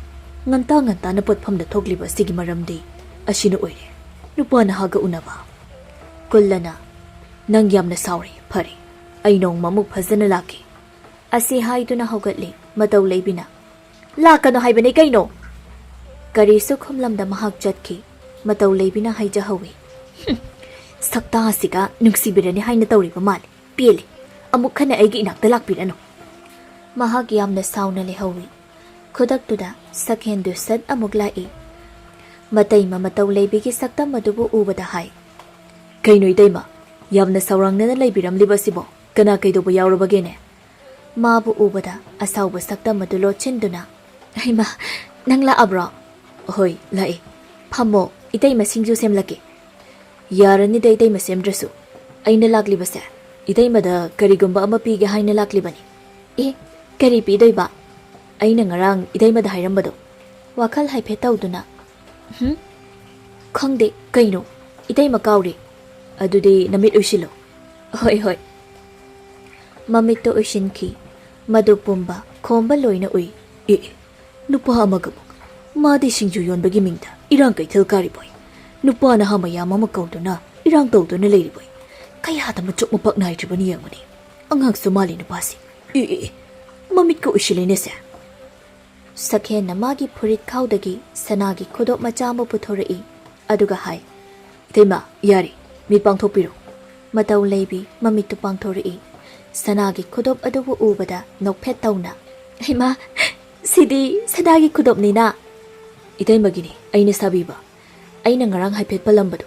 ꯉꯟꯇꯥ ꯉꯟꯇꯥꯅ ꯄꯣꯠꯐꯝꯗ ꯊꯣꯛꯂꯤꯕ ꯑꯁꯤꯒꯤ ꯃꯔꯝꯗꯤ ꯑꯁꯤꯅ ꯑꯣꯏꯔꯦ, ꯅꯨꯄꯥ ꯅꯍꯥꯒ ꯎꯅꯕ"꯫ ꯀꯨꯜꯂꯅ, "ꯅꯪ ꯌꯥꯝꯅ ꯁꯥꯎꯔꯦ, ꯐꯔꯦ, ꯑꯩ ꯅꯣꯡꯃ ꯑꯃꯨꯛ ꯐꯖꯅ ꯂꯥꯛꯀꯦ"꯫ ꯑꯁꯤ ꯍꯥꯏꯗꯨꯅ ꯍꯧꯒꯠꯂꯤ ꯃꯇꯧ ꯂꯩꯕꯤꯅ꯫ "ꯂꯥꯛꯀꯅꯨ ꯍꯥꯏꯕꯅꯤ ꯀꯩꯅꯣ"꯫ ꯀꯔꯤꯁꯨ ꯈꯨꯝꯂꯝꯗ ꯃꯍꯥꯛ ꯆꯠꯈꯤ꯫ ꯃꯇꯧ ꯂꯩꯕꯤꯅ ꯍꯥꯏꯖꯍꯧꯏ, "ꯍꯨꯝ, ꯁꯛꯇꯥꯁꯤꯒ ꯅꯨꯡꯁꯤꯕꯤꯔꯅꯤ ꯍꯥꯏꯅ ꯇꯧꯔꯤꯕ ꯃꯥꯜꯂꯤ꯫ ꯄꯦꯜꯂꯦ꯫ ꯑꯃꯨꯛ ꯍꯟꯅ ꯑꯩꯒꯤ ꯏꯅꯥꯛꯇ ꯂꯥꯛꯄꯤꯔꯅꯨ"꯫ ꯃꯍꯥꯛ ꯌꯥꯝꯅ ꯁꯥꯎꯅ ꯂꯩꯍꯧꯏ꯫ ꯈꯨꯗꯛꯇꯨꯗ ꯁꯛꯍꯦꯟꯗꯨ ꯁꯠ ꯑꯃꯨꯛ ꯂꯥꯛꯏ꯫ ꯃꯇꯩꯃ ꯃꯇꯧ ꯂꯩꯕꯤꯒꯤ ꯁꯛꯇꯝ ꯑꯗꯨꯕꯨ ꯎꯕꯗ ꯍꯥꯏ, "ꯀꯩꯅꯣ ꯏꯇꯩꯃ, ꯌꯥꯝꯅ ꯁꯥꯎꯔꯥꯡꯅꯅ ꯂꯩꯕꯤꯔꯝꯂꯤꯕꯁꯤꯕꯣ? ꯀꯅꯥ ꯀꯩꯗꯧꯕ ꯌꯥꯎꯔꯕꯒꯦꯅꯦ?" ꯃꯥꯕꯨ ꯎꯕꯗ ꯑꯁꯥꯎꯕ ꯁꯛꯇꯝ ꯑꯗꯨ ꯂꯣꯠꯁꯤꯟꯗꯨꯅ, "ꯍꯩꯃꯥ, ꯅꯪ ꯂꯥꯛꯑꯕ꯭ꯔꯣ?" "ꯍꯣꯏ, ꯂꯥꯛꯑꯦ꯫ ꯐꯝꯃꯣ, ꯏꯇꯩꯃ ꯁꯤꯡꯖꯨ ꯁꯦꯝꯂꯛꯀꯦ꯫" "ꯌꯥꯔꯅꯤꯗ ꯏꯇꯩꯃ ꯁꯦꯝꯗ꯭ꯔꯁꯨ꯫ ꯑꯩꯅ ꯂꯥꯛꯂꯤꯕꯁꯦ ꯏꯇꯩꯃꯗ ꯀꯔꯤꯒꯨꯝꯕ ꯑꯃ ꯄꯤꯒꯦ ꯍꯥꯏꯅ ꯂꯥꯛꯂꯤꯕꯅꯤ꯫" "ꯑꯦ, ꯀꯔꯤ ꯄꯤꯗꯣꯏꯕ?" "ꯑꯩꯅ ꯉꯔꯥꯡ ꯏꯇꯩꯃꯗ ꯍꯥꯏꯔꯝꯕꯗꯣ꯫" ꯋꯥꯈꯜ ꯍꯥꯏꯐꯦꯠ ꯇꯧꯗꯨꯅ, "ꯍꯨꯝ? ꯈꯪꯗꯦ, ꯀꯩꯅꯣ? ꯏꯇꯩꯃ ꯀꯥꯎꯔꯦ꯫ ꯑꯗꯨꯗꯤ ꯅꯃꯤꯠ ꯎꯏꯁꯤꯜꯂꯣ꯫" "ꯍꯣꯏ, ꯍꯣꯏ꯫" ꯃꯃꯤꯠꯇꯣ ꯎꯏꯁꯤꯟꯈꯤ꯫ ꯃꯗꯨ ꯄꯨꯝꯕ ꯈꯣꯝꯕ ꯂꯣꯏꯅ ꯎꯏ꯫ "ꯑꯦ, ꯑꯦ, ꯅꯨꯄꯥ ꯑꯃꯒꯃꯨꯛ꯫ ꯃꯥꯗꯤ ꯁꯤꯡꯖꯨ ꯌꯣꯟꯕꯒꯤ ꯃꯤꯡꯗ ꯏꯔꯥꯡ ꯀꯩꯊꯦꯜ ꯀꯥꯔꯤꯕꯣꯏ꯫ ꯅꯨꯄꯥ ꯅꯍꯥ ꯃꯌꯥꯝ ꯑꯃ ꯀꯧꯗꯨꯅ ꯏꯔꯥꯡ ꯇꯧꯗꯨꯅ ꯂꯩꯔꯤꯕꯣꯏ꯫ ꯀꯌꯥꯗ ꯃꯆꯣꯛ ꯃꯄꯛ ꯅꯥꯏꯗ꯭ꯔꯤꯕꯅꯤ ꯌꯦꯡꯉꯨꯅꯦ꯫ ꯑꯉꯥꯡꯁꯨ ꯃꯥꯜꯂꯤ ꯅꯨꯄꯥꯁꯤ꯫ ꯑꯦ, ꯑꯦ, ꯑꯦ, ꯃꯃꯤꯠꯀ ꯎꯏꯁꯤꯜꯂꯤꯅꯦꯁꯦ꯫" ꯁꯛꯍꯦꯟꯅ ꯃꯥꯒꯤ ꯐꯨꯔꯤꯠ ꯈꯥꯎꯗꯒꯤ ꯁꯅꯥꯒꯤ ꯈꯨꯗꯣꯞ ꯃꯆꯥ ꯑꯃ ꯄꯨꯊꯣꯔꯛꯏ꯫ ꯑꯗꯨꯒ ꯍꯥꯏ, "ꯏꯇꯩꯃ, ꯌꯥꯔꯦ, ꯃꯤꯠ ꯄꯥꯡꯊꯣꯛꯄꯤꯔꯣ꯫" ꯃꯇꯧ ꯂꯩꯕꯤ ꯃꯃꯤꯠꯇꯨ ꯄꯥꯡꯊꯣꯔꯛꯏ꯫ ꯁꯅꯥꯒꯤ ꯈꯨꯗꯣꯞ ꯑꯗꯨꯕꯨ ꯎꯕꯗ ꯅꯣꯛꯐꯦꯠ ꯇꯧꯅ, "ꯍꯩꯃꯥ, ꯁꯤꯗꯤ ꯁꯅꯥꯒꯤ ꯈꯨꯗꯣꯞꯅꯤꯅ꯫" "ꯏꯇꯩꯃꯒꯤꯅꯤ, ꯑꯩꯅ ꯁꯥꯕꯤꯕ꯫ ꯑꯩꯅ ꯉꯔꯥꯡ ꯍꯥꯏꯐꯦꯠ ꯄꯜꯂꯝꯕꯗꯣ,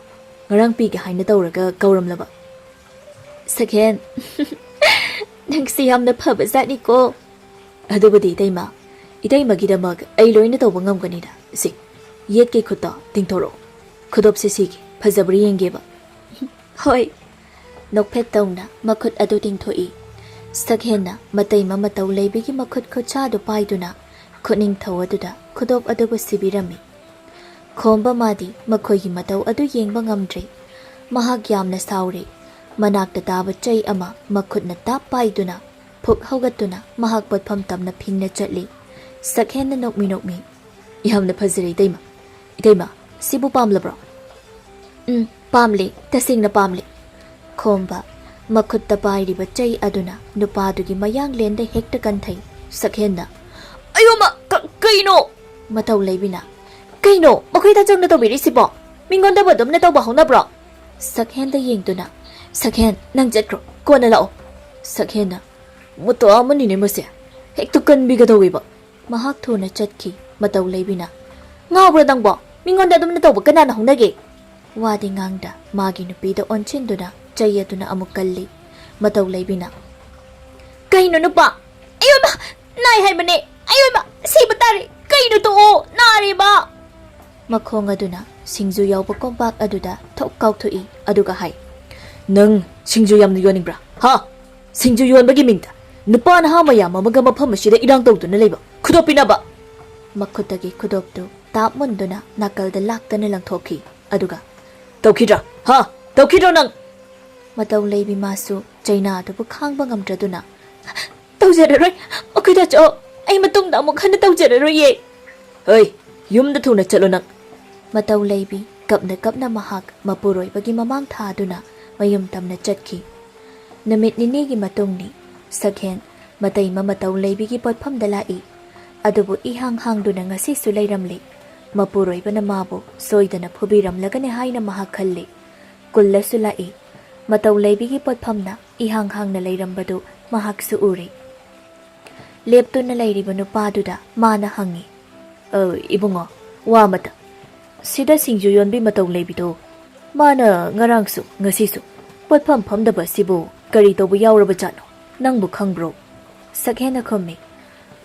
ꯉꯔꯥꯡ ꯄꯤꯒꯦ ꯍꯥꯏꯅ ꯇꯧꯔꯒ ꯀꯧꯔꯝꯂꯕ꯫" "ꯁꯛꯍꯦꯟ, ꯅꯪꯁꯤ ꯌꯥꯝꯅ ꯐꯕ ꯖꯥꯠꯅꯤꯀꯣ꯫" "ꯑꯗꯨꯕꯨꯗꯤ ꯏꯇꯩꯃ, ꯏꯇꯩꯃꯒꯤꯗꯃꯛ ꯑꯩ ꯂꯣꯏꯅ ꯇꯧꯕ ꯉꯝꯒꯅꯤꯗ꯫ ꯁꯤ, ꯌꯦꯠꯀꯤ ꯈꯨꯠꯇꯣ ꯇꯤꯡꯊꯣꯔꯛꯑꯣ꯫ ꯈꯨꯗꯣꯞꯁꯦ ꯁꯤꯒꯤ ꯐꯖꯕ꯭ꯔꯥ ꯌꯦꯡꯒꯦꯕ꯫" "ꯍꯣꯏ꯫" ꯅꯣꯛꯐꯦꯠ ꯇꯧꯅ ꯃꯈꯨꯠ ꯑꯗꯨ ꯇꯤꯡꯊꯣꯛꯏ꯫ ꯁꯛꯍꯦꯟꯅ ꯃꯇꯩꯃ ꯃꯇꯧ ꯂꯩꯕꯤꯒꯤ ꯃꯈꯨꯠ ꯈꯨꯠꯁꯥꯗꯨ ꯄꯥꯏꯗꯨꯅ ꯈꯨꯠꯅꯤꯡꯊꯧ ꯑꯗꯨꯗ ꯈꯨꯗꯣꯞ ꯑꯗꯨꯕꯨ ꯁꯤꯕꯤꯔꯝꯃꯤ꯫ ꯈꯣꯝꯕ ꯃꯥꯗꯤ ꯃꯈꯣꯏꯒꯤ ꯃꯇꯧ ꯑꯗꯨ ꯌꯦꯡꯕ ꯉꯝꯗ꯭ꯔꯦ꯫ ꯃꯍꯥꯛ ꯌꯥꯝꯅ ꯁꯥꯎꯔꯦ꯫ ꯃꯅꯥꯛꯇ ꯇꯥꯕ ꯆꯩ ꯑꯃ ꯃꯈꯨꯠꯅ ꯇꯥꯞ ꯄꯥꯏꯗꯨꯅ ꯐꯨꯛ ꯍꯧꯒꯠꯇꯨꯅ ꯃꯍꯥꯛ ꯄꯣꯠꯐꯝ ꯇꯝꯅ ꯐꯤꯡꯅ ꯆꯠꯂꯤ꯫ ꯁꯛꯍꯦꯟꯅ ꯅꯣꯛꯃꯤ ꯅꯣꯛꯃꯤ, "ꯌꯥꯝꯅ ꯐꯖꯔꯦ ꯏꯇꯩꯃ꯫ ꯏꯇꯩꯃ, ꯁꯤꯕꯨ ꯄꯥꯝꯂꯕ꯭ꯔꯣ?" "ꯎꯝ, ꯄꯥꯝꯂꯦ, ꯇꯁꯦꯡꯅ ꯄꯥꯝꯂꯦ꯫" ꯈꯣꯝꯕ ꯃꯈꯨꯠꯇ ꯄꯥꯏꯔꯤꯕ ꯆꯩ ꯑꯗꯨꯅ ꯅꯨꯄꯥꯗꯨꯒꯤ ꯃꯌꯥꯡꯂꯦꯟꯗ ꯍꯦꯛꯇ ꯀꯟꯊꯩ꯫ ꯁꯛꯍꯦꯟꯅ, "ꯑꯌꯣꯃ, ꯀ-, ꯀꯩꯅꯣ?" ꯃꯇꯧ ꯂꯩꯕꯤꯅ, "ꯀꯩꯅꯣ ꯃꯈꯣꯏ ꯇꯥꯆꯧꯅ ꯇꯧꯕꯤꯔꯤꯁꯤꯕꯣ? ꯃꯤꯉꯣꯟꯗꯕꯨ ꯑꯗꯨꯝꯅ ꯇꯧꯕ ꯍꯧꯅꯕ꯭ꯔꯣ?" ꯁꯛꯍꯦꯟꯗ ꯌꯦꯡꯗꯨꯅ, "ꯁꯛꯍꯦꯟ, ꯅꯪ ꯆꯠꯈ꯭ꯔꯣ, ꯀꯣꯟꯅ ꯂꯥꯛꯑꯣ꯫" ꯁꯛꯍꯦꯟꯅ, "ꯃꯇꯥ ꯑꯃꯅꯤꯅꯦ ꯃꯁꯦ, ꯍꯦꯛꯇ ꯀꯟꯕꯤꯒꯗꯧꯋꯦꯕ꯫" ꯃꯍꯥꯛ ꯊꯨꯅ ꯆꯠꯈꯤ꯫ ꯃꯇꯧ ꯂꯩꯕꯤꯅ, "ꯉꯥꯎꯕ꯭ꯔꯥ ꯅꯪꯕꯣ? ꯃꯤꯉꯣꯟꯗ ꯑꯗꯨꯝꯅ ꯇꯧꯕ ꯀꯅꯥꯅ ꯍꯧꯅꯒꯦ? ꯋꯥꯗꯤ ꯉꯥꯡꯗ ꯃꯥꯒꯤ ꯅꯨꯄꯤꯗ ꯑꯣꯟꯁꯤꯟꯗꯨꯅ ꯆꯩ ꯑꯗꯨꯅ ꯑꯃꯨꯛ ꯀꯜꯂꯤ꯫ ꯃꯇꯧ ꯂꯩꯕꯤꯅ, "ꯀꯩꯅꯣ ꯅꯨꯄꯥ? ꯑꯌꯣꯏꯃ! ꯅꯥꯏ ꯍꯥꯏꯕꯅꯦ! ꯑꯌꯣꯏꯃ! ꯁꯤꯕ ꯇꯥꯔꯦ! ꯀꯩꯅꯣ ꯇꯣꯛꯑꯣ! ꯅꯥꯔꯦꯕ!" ꯃꯈꯣꯡ ꯑꯗꯨꯅ ꯁꯤꯡꯖꯨ ꯌꯥꯎꯕ ꯀꯣꯝꯄꯥꯛ ꯑꯗꯨꯗ ꯊꯣꯛ ꯀꯥꯎꯊꯣꯛꯏ, ꯑꯗꯨꯒ ꯍꯥꯏ, "ꯅꯪ ꯁꯤꯡꯖꯨ ꯌꯥꯝꯅ ꯌꯣꯟꯅꯤꯡꯕ꯭ꯔꯥ? ꯍꯥ? ꯁꯤꯡꯖꯨ ꯌꯣꯟꯕꯒꯤ ꯃꯤꯡꯗ ꯅꯨꯄꯥ ꯅꯍꯥ ꯃꯌꯥꯝ ꯑꯃꯒ ꯃꯐꯝ ꯑꯁꯤꯗ ꯏꯔꯥꯡ ꯇꯧꯗꯨꯅ ꯂꯩꯕ ꯈꯨꯗꯣꯞ ꯄꯤꯅꯕ!" ꯃꯈꯨꯠꯇꯒꯤ ꯈꯨꯗꯣꯞꯇꯨ ꯇꯥꯞ ꯃꯨꯟꯗꯨꯅ ꯅꯥꯀꯜꯗ ꯂꯥꯛꯇꯅ ꯂꯪꯊꯣꯛꯈꯤ꯫ ꯑꯗꯨꯒ, "ꯇꯧꯈꯤꯗ꯭ꯔꯥ? ꯍꯥ? ꯇꯧꯈꯤꯗ꯭ꯔꯣ ꯅꯪ?" ꯃꯇꯧ ꯂꯩꯕꯤ ꯃꯥꯁꯨ ꯆꯩꯅꯥ ꯑꯗꯨꯕꯨ ꯈꯥꯡꯕ ꯉꯝꯗ꯭ꯔꯗꯨꯅ, "ꯇꯧꯖꯔꯔꯣꯏ, ꯃꯈꯣꯏꯗ ꯆꯠꯂꯣ꯫ ꯑꯩ ꯃꯇꯨꯡꯗ ꯑꯃꯨꯛ ꯍꯟꯅ ꯇꯧꯖꯔꯔꯣꯏꯌꯦ꯫ ꯍꯩ, ꯌꯨꯝꯗ ꯊꯨꯅ ꯆꯠꯂꯣ ꯅꯪ!" ꯃꯇꯧ ꯂꯩꯕꯤ ꯀꯞꯅ ꯀꯞꯅ ꯃꯍꯥꯛ ꯃꯄꯨꯔꯣꯏꯕꯒꯤ ꯃꯃꯥꯡ ꯊꯥꯗꯨꯅ ꯃꯌꯨꯝ ꯇꯝꯅ ꯆꯠꯈꯤ꯫ ꯅꯨꯃꯤꯠ ꯅꯤꯅꯤꯒꯤ ꯃꯇꯨꯡꯅꯤ꯫ ꯁꯛꯍꯦꯟ ꯃꯇꯩꯃ ꯃꯇꯧ ꯂꯩꯕꯤꯒꯤ ꯄꯣꯠꯐꯝꯗ ꯂꯥꯛꯏ꯫ ꯑꯗꯨꯕꯨ ꯏꯍꯥꯡ ꯍꯥꯡꯗꯨꯅ ꯉꯁꯤꯁꯨ ꯂꯩꯔꯝꯂꯤ꯫ ꯃꯄꯨꯔꯣꯏꯕꯅ ꯃꯥꯕꯨ ꯁꯣꯏꯗꯅ ꯐꯨꯕꯤꯔꯝꯂꯒꯅꯤ ꯍꯥꯏꯅ ꯃꯍꯥꯛ ꯈꯜꯂꯤ꯫ ꯀꯨꯜꯂꯁꯨ ꯂꯥꯛꯏ꯫ ꯃꯇꯧ ꯂꯩꯕꯤꯒꯤ ꯄꯣꯠꯐꯝꯅ ꯏꯍꯥꯡ ꯍꯥꯡꯅ ꯂꯩꯔꯝꯕꯗꯨ ꯃꯍꯥꯛꯁꯨ ꯎꯔꯤ꯫ ꯂꯦꯞꯇꯨꯅ ꯂꯩꯔꯤꯕ ꯅꯨꯄꯥꯗꯨꯗ ꯃꯥꯅ ꯍꯪꯉꯤ, "ꯑ, ꯏꯕꯨꯡꯉꯣ, ꯋꯥ ꯑꯃꯇ꯫ ꯁꯤꯗ ꯁꯤꯡꯖꯨ ꯌꯣꯟꯕꯤ ꯃꯇꯧ ꯂꯩꯕꯤꯗꯣ, ꯃꯥꯅ ꯉꯔꯥꯡꯁꯨ ꯉꯁꯤꯁꯨ ꯄꯣꯠꯐꯝ ꯐꯝꯗꯕ ꯑꯁꯤꯕꯨ ꯀꯔꯤ ꯇꯧꯕ ꯌꯥꯎꯔꯕ ꯖꯥꯠꯅꯣ? ꯅꯪꯕꯨ ꯈꯪꯕ꯭ꯔꯣ?" ꯁꯛꯍꯦꯟꯅ ꯈꯨꯝꯃꯤ,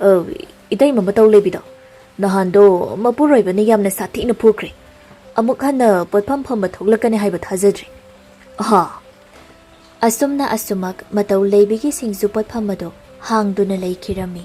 "ꯑ, ꯏꯇꯩꯃ ꯃꯇꯧ ꯂꯩꯕꯤꯗꯣ, ꯅꯍꯥꯟꯗꯣ ꯃꯄꯨꯔꯣꯏꯕꯅ ꯌꯥꯝꯅ ꯁꯥꯊꯤꯅ ꯐꯨꯈ꯭ꯔꯦ꯫ ꯑꯃꯨꯛ ꯍꯟꯅ ꯄꯣꯠꯐꯝ ꯐꯝꯕ ꯊꯣꯛꯂꯛꯀꯅꯤ ꯍꯥꯏꯕ ꯊꯥꯖꯗ꯭ꯔꯦ꯫ ꯑꯍꯥ!" ꯑꯁꯨꯝꯅ ꯑꯁꯨꯃꯛ ꯃꯇꯧ ꯂꯩꯕꯤꯒꯤ ꯁꯤꯡꯖꯨ ꯄꯣꯠꯐꯝ ꯑꯗꯨ ꯍꯥꯡꯗꯨꯅ ꯂꯩꯈꯤꯔꯝꯃꯤ꯫